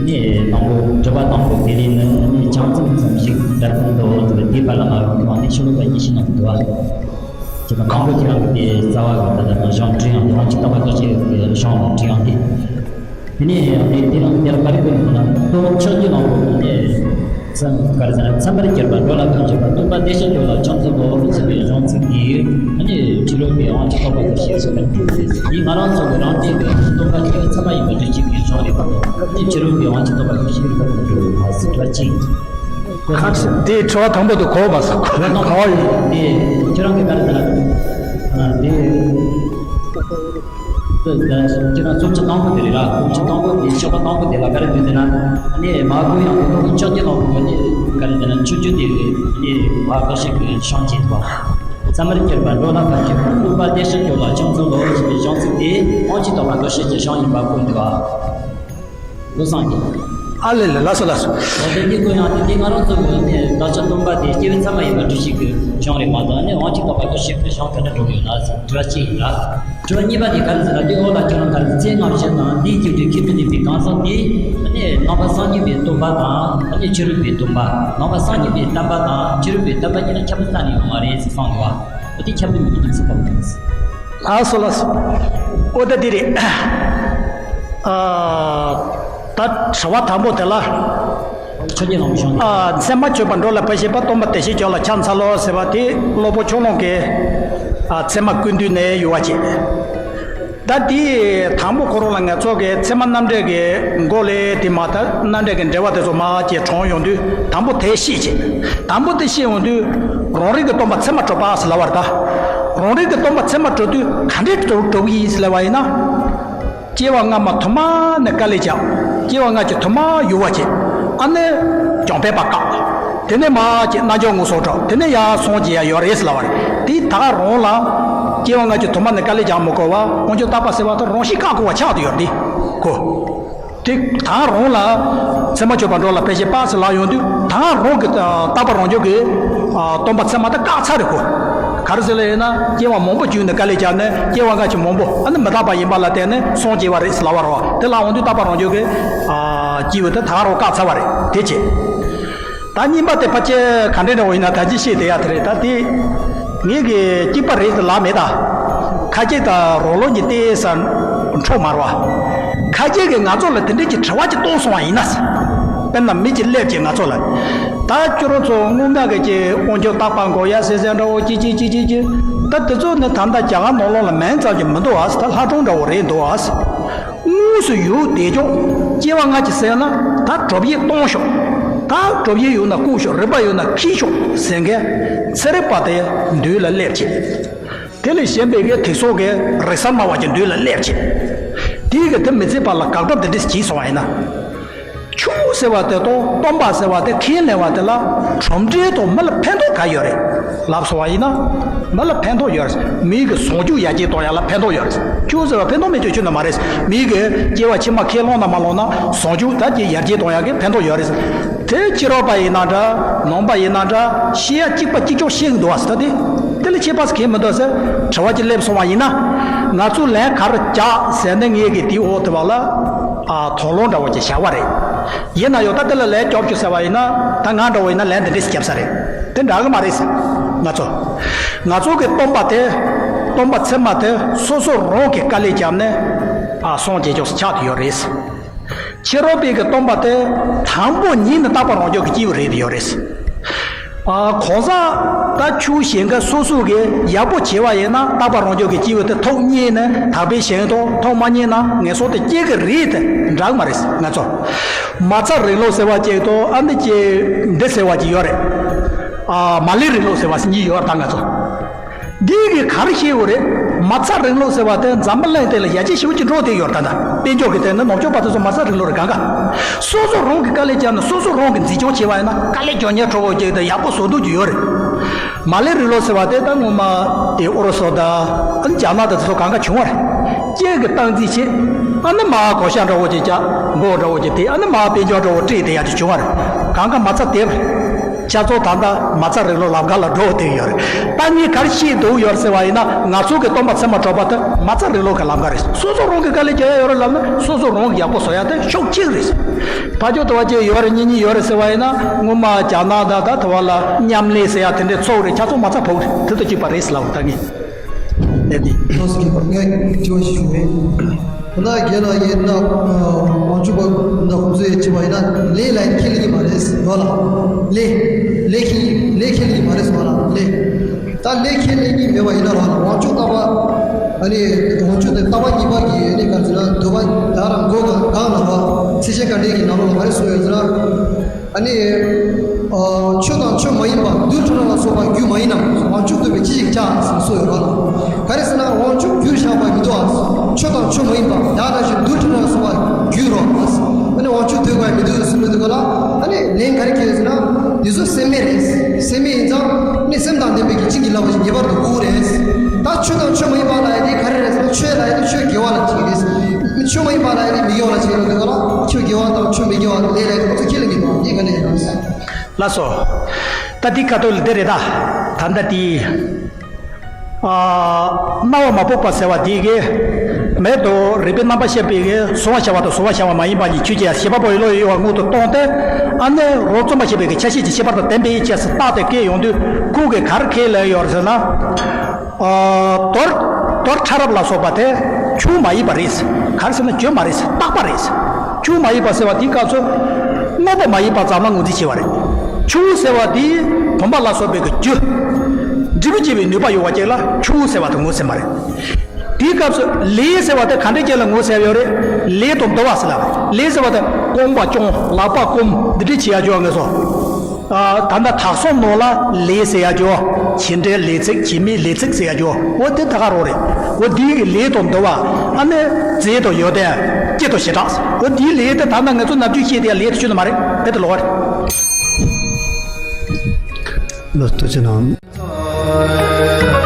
ནི་དང་པོ་དྲི་བ་དང་པོ་དེ་ལས་ནི་ནི་ཆང་ཙམ་ཙམ་ཞིག་འདྲ་མཚུངས་འདུག་དེ་དེའི་བར་ལ་མ་ཡོང་གི་མ་ནི་ཤོ་ལོ་ཀ་གཉིས་ཤིག་ནང་དུ་འདུག་བ། དེ་དང་དང་པོ་ཁྱེད་རང་གི་དེ་རྩ་བ་གི་ད་ལྟ་ནང་བཞིན་དྲིས་ཡང་དེ་དབང་ཕྱུག་རྟོག་པ་དགག་བྱའི་རིགས་པའི་གཞུང་དྲིས་ཡང་དེ། དེ་ནས་ཡང་དེ་དེ་རང་དེར་ག་རེ་བཀོད་འདུག་ན། སྟོན་ཆོས་ཀྱི་ནང་དུ་ནས་ཚད་ག་རེ་ཟེར་ན། ཚད་མར་གྱུར་པ་འགྲོ་ལ་ཕན་བྱེད་པ་སྟོན་པ་བདེ་གཤེགས་སྐྱོབ་ལ་ཕྱག་འཚལ་ལོ་ཟེར་བའི་གཞུང་ཚིག་དེས་ནི་ཕྱི་རོལ་པའི་དབང་ཕྱུག་རྟོག་པ་དགག་བྱའི་རིགས་པ་དེ་ང་རང་ཚོ་གི་རང་སྟེང་གི་སྟོན་པ་སྐྱེ་བོ་ཚད་མ་ཡིན་པར་འདུ་བྱེད་ཀྱི་གཞུང་རེད་པ། ནི་ཕྱི་རོལ་པའི་དབང་ཕྱུག་རྟོག་པ་དགག་བྱའི་རིགས་པ་དེ་འགྲོ་བ་ཟེར་བ་ཅིག་ཁ་ཅིག་དེའི་དྲི་བ་དང་པོ་དེ་གོ་བ་ཟེར་གོ་བ་ཡིན། དེ་ཁྱེད་རང་གི་ག་རེ་ཟེར་ན། དེ་ཁྱེད་རང་རྩོམ་བྱ་དང་པོ་དེ་རེད་ལ། རྩོམ་བྱ་དང་པོ་དེ་ཤོག་པ་དང་པོ་དེ་ལ་ག་རེ་འདུག་ཟེར་ན། ནི་མ་གོ་ཡང་དེ་ནོ་ཕྱོགས་ཀྱི་ནང་དུ་ནི་ག་རེ་ཟེར་ན། མཆོད་བརྗོད་དེ་ནི་བ་ག་ཤེད་ཀྱི་ཤོང་བྱེད་པ། ཚད་མར་གྱུར་པ་འགྲོ་ལ་ཕན་ཕྱིར་སྟོན་པ་བདེ་གཤེགས་སྐྱོབ་ལ་ཕྱག་འཚལ་ལོ་ཞེས་པའི་གཞུང་ཚིག་དེ་དབང་ཕྱུག་རྟོག་པ་དགག་བྱའི་གཞུང་ཡིན་པ་ཀུན་འདུག་ཨ། བློ་བཟང་གིས། ཨ་ལེ་ལེ། ལགས་སོ་ལགས་སོ། འོ་དེ་འདི་ཀུན་ཡང་དེ་འདི་ང་རང་ཚོ་གི་ནི་བདག་ཅག་སྟོན་པ་དེ་སྐྱེ་བོ་ཚད་མ་ཡིན་པར་འདུ་བྱེད་ཀྱི་གཞུང་རེད་མ་གཏོགས་ནི་དབང་ཕྱུག་རྟོག་པ་དགག་བྱའི་གཞུང་ག་འདྲ་འགྲོ་གི་ཡོད་ན་ཟེར་དྲི་བ་གཅིག་ཡིན་ལ། དྲི་བ་གཉིས་པ་དེ་ག་རེ་ཟེར་ན། དེ་འོག་ལ་ཁྱེད་རང་ག་རེ་ཚེ་སྔ་ཕྱི་དང་འདིའི་རྒྱུད་དུ་ཁྱད་དུ་འཛིན་པའི་གང་ཟག་དེ་ནི་ནང་པ་སངས་རྒྱས་པའི་སྟོན་པ་དང་ནི་ཕྱི་རོལ་པའི་སྟོན་པ། ནང་པ་སངས་རྒྱས་པའི་བསྟན་པ་དང་ཕྱི་རོལ་པའི་བསྟན་པ་གཉིས་ལ་ཁྱད་པར་གཏན་ནས་ཡོད་མ་རེད་ཟེར་གསུངས་འདུག་བ། འོ་དེ་ཁྱད་པར་མི་འདུག་ཟེར་བ་རེད། ལགས་སོ་ལགས་སོ། ཨོ་ད་འདི་རེད། ཨ། ད་དྲི་བ་དང་པོ་དེ་ལ། ཆོས་ཀྱི་ལམ་བྱུང་། ཨ། ཚད་མར་གྱུར་པ་འགྲོ་ལ་ཕན་བྱེད་པ་སྟོན་པ་བདེ་གཤེགས་སྐྱོབ་ལ་ཕྱག་འཚལ་ལོ་ཟེར་བ་དེ་སློབ་དཔོན་ཕྱོགས་གླང་གི། ཨ། ཚད་མ་ཀུན་བཏུས་ནས་ཡོད་པ་བྱས། ད་དེ་དང་པོ་ཁོ་རང་ལ་ང་ཚོ་གི་ཚད་མ་རྣམ་འགྲེལ་གྱི་མགོ་ལས་དེ་མ་ད་རྣམ་འགྲེལ་གྱི་འགྲེལ་པ་དེ་ཚོ་མར་ཅིག་དྲངས་ཡོང་དུས། དང་པོ་དེ་ཤེས་བྱས། དང་པོ་དེ་ཤེས་ཡོང་དུས་རང་རིག་གི་སྟོན་པ་ཚད་མར་གྲུབ་པ་ཟེར་ལབ་པ་རེད་ད། རང་རིག་གི་སྟོན་པ་ཚད་མར་གྲུབ་དུས་ག་འདྲས་གྲུབ་གྲུབ་ཀྱི་ཡིན་ཟེར་ལབ་པ་ཡིན་ན། སྐྱེ་བ་སྔ་མ་དུ་མ་ནས་དཀའ་ལས་བརྒྱབ། སྐྱེ་བ་སྔ་ཕྱི་དུ་མ་ཡུར་བ་བྱས། ཨ་ནི་གྱོང་པའི་བར་བཀག་དེ་ནས་མར་ཅིག་རྣལ་འབྱོར་མངོན་སུམ་གྲུབ། དེ་ནས་ཡར་སངས་རྒྱས་ཡ་ཡོད་རེད་ཟེར་ལབ་པ་རེད། དེ་ད་རུང་ལ་སྐྱེ་བ་སྔ་ཕྱི་དུ་མ་ནས་དཀའ་ལས་བརྒྱབ་མི་དགོས་པ་དབང་ཕྱུག་རྟག་པ་ཟེར་བ་དེ་རང་བཞིན་བཀག་དགོས་པ་ཆགས་བསྡད་ཡོད་རེད་དེ་གོ། དེ་ད་རུང་ལ་ཚད་མར་གྱུར་པ་འགྲོ་ལ་ཕན་བྱེད་པ་ཟེར་ལབ་ཡོང་དུས། ད་རུང་གི་རྟག་པ་རང་རྒྱུད་ཀྱི་སྟོན་པ་ཚད་མ་དེ་བཀག་ཚར་རེད་གོ། ག་རེ་ཟེར་ལབ་ཡིན་ན། སྐྱེ་བ་མང་པོ་བརྒྱུད་ནས་དཀའ་ལས་བརྒྱབ་ནས་སྐྱེ་བ་སྔ་ཕྱི་མང་པོ་ཨ་ནི་མི་རྟག་པ་ཡིན་པ་ལ་བརྟེན་ནས་སངས་རྒྱས་པ་རེད་ཟེར་ལབ་པ་རེད་བ། དེ་ལབ་འོང་དུས་རྟག་པ་རང་རྒྱུད་ཀྱི་ཨ་སྐྱེས་བུ་དེ་ད་རུང་བཀག་ཚར་བ་རེད། དེ་བྱས། ད་གཉིས་པ་དེ་ཕལ་ཆེར་ག་འདྲས་འདྲ་བོ་ཡིན་ན་ད་ཅི་བཤད་བསྡད་ཡ་དེ་རེད། ད་དེ་ངེད་ཀྱི་གཅིག་པ་རེད་ཟེར་ལབ་མེད་ད། ཁ་ཅིག་ད་རང་ལུགས་ཀྱི་ཏོག་ཙམ་འཕྲོ་མ་རེད་བ། ཁ་ཅིག་གིས་ང་ཚོ་ལ་དེ་འདྲས་ཀྱི་དྲི་བ་ཅིག་གཏོང་སོང་བ་ཡིན་ན། དཔེར་ན་མི་གཅིག་སླེབས་ཀྱིས་ང་ཚོ་ལ། ད་ཁྱོད་རང་ཚོ་སྔོན་མ་གི་ཅིག་དབང་ཕྱུག་རྟག་པ་འགོག་ཡ་ཟེར་ཟེར་འདྲ་བོ་ཅིག་ཅིག་ཅིག་ཅིག་ཅིག་ད་དེ་ཚོ་ནི་ད་ལྟ་རྒྱ་གར་ནང་ལོགས་ལ་མིང་ཙམ་གྱི་མི་འདུག་ཨ། ད་ལྷ་སྒྲུང་འདྲ་བོ་རེད་འདུག་ཨ། དངོས་སུ་ཡོད་བསྡད་ཀྱང་སྐྱེ་བ་སྔ་ཕྱི་ཟེར་ན་ད་གྲུབ་ཡིག་གཏོང་ཤོག་ད་གྲུབ་ཡིག་ཡོད་ན་བསྐུར་ཤོག་རིག་པ་ཡོད་ན་ཁྱེར་ཤོག་ཟེར་མཁན་ཚན་རིག་པ་དེ་མདུན་ལ་སླེབས་བྱས། དེ་ལས་གཞན་པའི་གི་དེང་སང་གི་རིག་གསར་སྨྲ་བ་ཅིག་མདུན་ལ་སླེབས་བྱས། དེའི་གི་དེ་མི་ཚེ་བར་ལ་དགག་སྒྲུབ་དེ་འདྲས་བྱས་སོང་བ་ཡིན་ན། ཆོས་ཟེར་བ་དེ་དང་སྟོན་པ་ཟེར་བ་དེ་ཁས་ལེན་པ་དེ་ལ་གྲུབ་འབྲས་དང་མི་ལ་ཕན་ཐོགས་ག་ཡོད་རེད་ལབ་སོང་བ་ཡིན་ན། མི་ལ་ཕན་ཐོགས་ཡོད་རེད། མིའི་གི་བཟང་སྤྱོད་ཡར་རྒྱས་གཏོང་ཡ་ལ་ཕན་ཐོགས་ཡོད་རེད། ཆོས་ཟེར་བ་ཕན་ཐོགས་མེད་ཆོས་ཆོས་ན་མ་རེད། མིའི་གི་སྐྱེ་བ་ཕྱི་མ་ཁས་བླངས་ན་མ་བླངས་ན་བཟང་སྤྱོད་ད་ཀྱི་ཡར་རྒྱས་གཏོང་ཡ་གི་ཕན་ཐོགས་ཡོད་རེད། དེ་ཕྱི་རོལ་པ་ཡིན་ན་འདྲ། ནང་པ་ཡིན་ན་འདྲ། བཤད་ཡ་གཅིག་པ་གཅིག་ལྕོགས་བཤད་གི་འདུག་བ་ཟེར་ད་དེ། དེ་ལ་ཁྱད་པར་གང་མི་འདུག་ཟེར་དྲི་བ་ཅིག་སླེབས་སོང་བ་ཡིན་ན། ང་ཚོས་ལན་ག་རེ་རྒྱག་ཟེར་ན་ངས་གི་དེའི་འོག་དེ་བ་ལ་ཨ་དོགས་སློང་འདྲ་བོ་ཅིག་བཞག་པ་རེད། ཡིན་ན་ཡང་ད་དེ་ལ་ལན་རྒྱོབ་ཤོག་ཟེར་བ་ཡིན་ན། ད་ང་འདྲ་བོ་ཡིན་ན་ལན་དེ་འདྲས་རྒྱབ་ས་རེད། དེ་འདྲ་གི་མ་རེད་ཟེར། ང་ཚོ་ང་ཚོ་གི་སྟོན་པ་དེ། སྟོན་པ་ཚད་མ་དེ་སོ་སོ་རང་གིས་དཀའ་ལས་བརྒྱབ་ནས་ཨ་སངས་རྒྱས་ཆོག་ཆགས་ཏེ་ཡོད་རེད་ཟེར། ཕྱི་རོལ་པའི་གི་སྟོན་པ་དེ་དང་པོ་ཉིད་ནས་རྟག་པ་རང་རྒྱུད་ཀྱི་སྐྱེས་བུ་རེད་ཡོད་རེད། ཨ་གང་ཟག་ད་ཆོས་བྱེད་མཁན་སོ་སོ་གིས་ཡག་པོ་བྱས་པ་ཡིན་ན་རྟག་པ་རང་རྒྱུད་ཀྱི་སྐྱེས་བུ་དེ་ཐོག་མཉེས་ནས་དག་པའི་ཞིང་དང་ཐོག་མ་མཉེས་ན་ངན་སོང་དུ་སྐྱེ་གི་རེད་དེ་འདྲ་གི་མ་རེད། ང་ཚོ་མ་རྩ་རིང་ལུགས་ཟེར་བ་ཅིག་དང་ཨ་ནི་ཅིག་འདི་ཟེར་བ་ཅིག་ཡོད་རེད། ཨ་མ་ལུས་རིང་ལུགས་ཟེར་བ་གཉིས་ཡོད་རེད་ད་ང་ཚོ། འདི་གིས་ག་རེ་ཤེས་དགོས་རེད། མ་རྩ་རིང་ལུགས་ཟེར་བ་དེ་འཛམ་བུ་གླིང་སྟེང་ལ་ཡ་གྱལ་ཞེ་པོ་ཅིག་འགྲོ་བསྡད་ཡོད་རེད། ད་ལྟ་དཔལ་འབྱོར་གྱི་སྟེང་ནས་ནུབ་ཕྱོགས་པ་དེ་ཚོ་མ་རྩ་རིང་ལུགས་རེད། གང་ག་སོ་སོ་རང་གིས་དཀའ་ལས་བརྒྱབ་ནས་སོ་སོ་རང་གིས་འཛིན་སྐྱོང་བྱས་པ་ཡིན་ན། དཀའ་ལས་རྒྱག་མཁན་གྲོགས་པོ་ཅིག་དང་ཡག་པོ་བཟོ་འདུག་རྒྱུ་ཡོད་རེད། མར་ལེ་རིང་ལུགས་ཟེར་བ་དེ་ད་སྔོན་མ་དེ་ཨུ་རུ་སུ་དང་ཨ་ནི་རྒྱ་ནག་དང་དེ་ཚོ་གང་ག་བྱུང་བ་རེད། སྐྱེས་ཀྱི་སྟངས་འཛིན་བྱེད། ཨ་ནི་མར་བགོ་བཤའ་འདྲ་བོ་ཅིག་བརྒྱབ། མགོ་འདྲ་བོ་ཅིག་དེ་ཨ་ནི་མར་དཔལ་འབྱོར་འདྲ་བོ་སྤྲད་དེ་ཡག་ཅིག་བྱུང་བ་རེད། གང་ག་མ་རྩ་དེ་རེད། ཁྱེད་ཚོ་ད་ལྟ་མ་རྩ་རིང་ལུགས་ལམ་ཁ་ལ་འགྲོ་བསྡད་ཡོད་རེད། ད་ངས་ག་རེ་བཤད་འདུག་ཡོད་ཟེར་བ་ཡིན་ན། ང་ཚོ་གི་སྟོན་པ་ཚད་མ་གྲགས་པ་དེ་མ་རྩ་རིང་ལུགས་ཀྱི་ལམ་ཁ་རེད། སོ་སོ་རང་གིས་དཀའ་ལས་རྒྱག་ཡ་ཡོད་རེད་ལབ་ན། སོ་སོ་རང་གིས་ཡག་པོ་བཟོ་ཡ་དེ་ཕྱོགས་གཅིག་རེད། ཕར་ཕྱོགས་དེ་བ་ཅིག་ཡོད་རེད། གཉིས་གཉིས་ཡོད་རེད་ཟེར་བ་ཡིན་ན། སྔོན་མ་རྒྱ་ནག་དང་ད་དེ་བ་ལ་མཉམ་ལས་ཟེར་ཡ་དེ་འདྲའི་ཚོགས་རེད། ཁྱེད་ཚོ་མ་རྩ་བོད་རེད། དེ་དང་གཅིག་པ་རེད་ལབ་ད་ངས་ལབ་ནི། ལགས་སོ། ངས་དྲི་བ་ཞིག་ཞུ་གི་ཡིན། ད་ལྟ་རྒན་ལགས་ཀྱིས་ད་དབང་ཕྱུག་པ་ད་ཁོང་ཚོས་བྱས་པ་ཡིན་ན། ལས་ལ་ཁས་ལེན་གྱི་མ་རེད་ཟེར་བ་ལ། ལས་ལས་ཁས་ལས་ཁས་ལེན་གྱི་མ་རེད་ཟེར་བ་ལ། ལས། ད་ལས་ཁས་ལེན་གྱི་མེད་པ་ཡིན་ན་རང་ལ་དབང་ཕྱུག་ལྟ་བ། ཨ་ནི་དབང་ཕྱུག་དེ་ལྟ་བ་གཉིས་པ་གི་ཨ་ནི་ག་རེ་ཟེར་ན། འདོད་པ་ད་རང་མགོ་གང་གང་ལ་བ། ཚིགས་བཅད་བཀའ་འགྲེལ་གྱི་ནང་ལོགས་ལ་ག་རེ་གསུངས་ཡོད་ཟེར་ན། ཨ་ནི་ཨ་ཆོས་དང་ཆོས་མ་ཡིན་པ་རྡུལ་ཕྲ་རབ་ལ་སོགས་པ་རྒྱུ་མ་ཡིན་ནམ། དབང་ཕྱུག་འདོད་པས་ཅི་ཞིག་བྱ་ཟེར་གསུངས་ཡོད་རེད། ག་རེ་ཟེར་ན། དབང་ཕྱུག་རྒྱུར་བཞག་པ་མི་འདུག་ཨ། ཆོས་དང་ཆོས་མ་ཡིན་པ་ཡང་ན་ཞིག་རྡུལ་ཕྲ་རབ་ལ་སོགས་པ་རྒྱུ་རེད་ཨ། ཨ་ནི་དབང་ཕྱུག་འདོད་པ་མི་འདུག་ཟེར་ལབ་དུས་ག་ལ། ཨ་ནི་ལན་ག་རེ་ཁེལ་ཟེར་ན། འདི་ཚོ་སེམས་མེད་རེད། སེམས་མེད་ཡིན་ཙང་ནི་སེམས་དང་ལྡན་པའི་གི་བྱིན་གྱིས་བརླབས་པ་ཞིག་ངེས་པར་དུ་དགོས་རེད། ད་ཆོས་དང་ཆོས་མ་ཡིན་པ་ལ་ཡ་དེ་ག་རེ་རེད་ཟེར་ན། ཆོས་ལ་ཡ་དེ་ཆོས་དགེ་བ་ལ་བྱེད་ཀྱི་རེད། ཆོས་མ་ཡིན་པ་ལ་ཡ་དེ་མི་དགེ་བ་ལ་བྱེད་ཀྱི་རེད། དེ་ག་ལ་ཆོས་དགེ་བ་དང་ཆོས་མི་དགེ་བ་ལས་ལས་དེ་ཚོ་ཁས་ལེན་གྱི་འདུག་དེ་ག་ནས་ཡིན་ན། ལགས་སོ། ད་འདི་ཁ་ཐུག་ལ་འདི་རེད་ད། ད་ལྟ་དེ། ཨ། རྣ་བ་མ་ཕོག་པ་ཟེར་བ་དེ་གི་མེད་དུ་རིག་པའི་རྣམ་པར་ཤེས་པའི་གི་གཟུང་བར་བྱ་བ་དང་གཟུང་བར་བྱ་བ་མ་ཡིན་པ་གཉིས་ཆོས་ཅན། ཤེས་པ་པོ་ཡིས་བློ་ཡི་གཡོ་བ་རྔུལ་དུ་གཏོང་སྟེ། ཨ་ནི་རོ་རྩོམ་པར་བྱེད་པའི་གི་ཆ་ཤས་ཀྱི་ཤེས་པ་དང་ལྡན་པའི་ཕྱིར་ཟེར་བཏགས་ཏེ་བཀོད་ཡོང་དུས། ཁོ་གིས་ག་རེ་ཁས་ལེན་ཡོད་རེད་ཟེར་ན། ཨ། རྡུལ་རྡུལ་ཕྲ་རབ་ལ་སོགས་པ་དེ་ཆུང་མ་ཡིན་པ་རེད། ག་རེ་ཟེར་ན་བརྗོད་མ་རེད། བཏགས་པ་རེད། ཆུང་མ་ཡིན་པ་ཟེར་བ་དེའི་སྐབས་སུ་དངོས་པོ་མ་ཡིན་པ་ཙམ་ལ་ངོས་འཛིན་བྱས་པ་རེད། ཆུང་ཟེར་བ་དེ་བུམ་པ་ལ་སོགས་པའི་གི་རྒྱུ། འབྲས་བུ་སྐྱེ་བའི་ནུས་པ་ཡོད་པ་ཅིག་ལ་ཆུང་ཟེར་བ་དེ་ངོས་ཟིན་པ་རེད། དེའི་སྐབས་སུ་ལས་ཟེར་བ་དེ་ག་འདྲ་ཅིག་ལ་ངོས་ཟིན་ཡོད་རེད། ལས་དང་འདུ་བ་ཟེར་ལ། ལས་ཟེར་བ་དེ་རྐང་པ་བརྐྱང་ལག་པ་བསྐུམ་འདི་འདྲ་བྱེད་ཡ་ཅིག་ངེས་སོ། ཨ། ད་ལྟ་དག་སོང་ནང་ལ་ལས་ཟེར་ཡ་ཅིག་བྱེད་འབྲེལ་ལས་ཚིག་བྱེད་མེད་ལས་ཚིག་ཟེར་ཡ་ཅིག་འོ་དེ་ད་ག་རང་རེད། འོ་དེའི་གི་ལས་དང་འདུ་བ། ཨ་ནི་རྫས་དང་ཡོན་ཏན་སྐྱེ་དང་བྱེ་བྲག་འོ་དེའི་ལས་དེ་ད་ལྟ་ང་ཚོ་ནམ་རྒྱུན་བཤད་དེ་ཡ་ལས་དེ་ཆུད་ནི་མ་རེད། དེ་དེ་ལོག་པ་རེད། ལོ་ཐུགས་རྗེ་གནང་།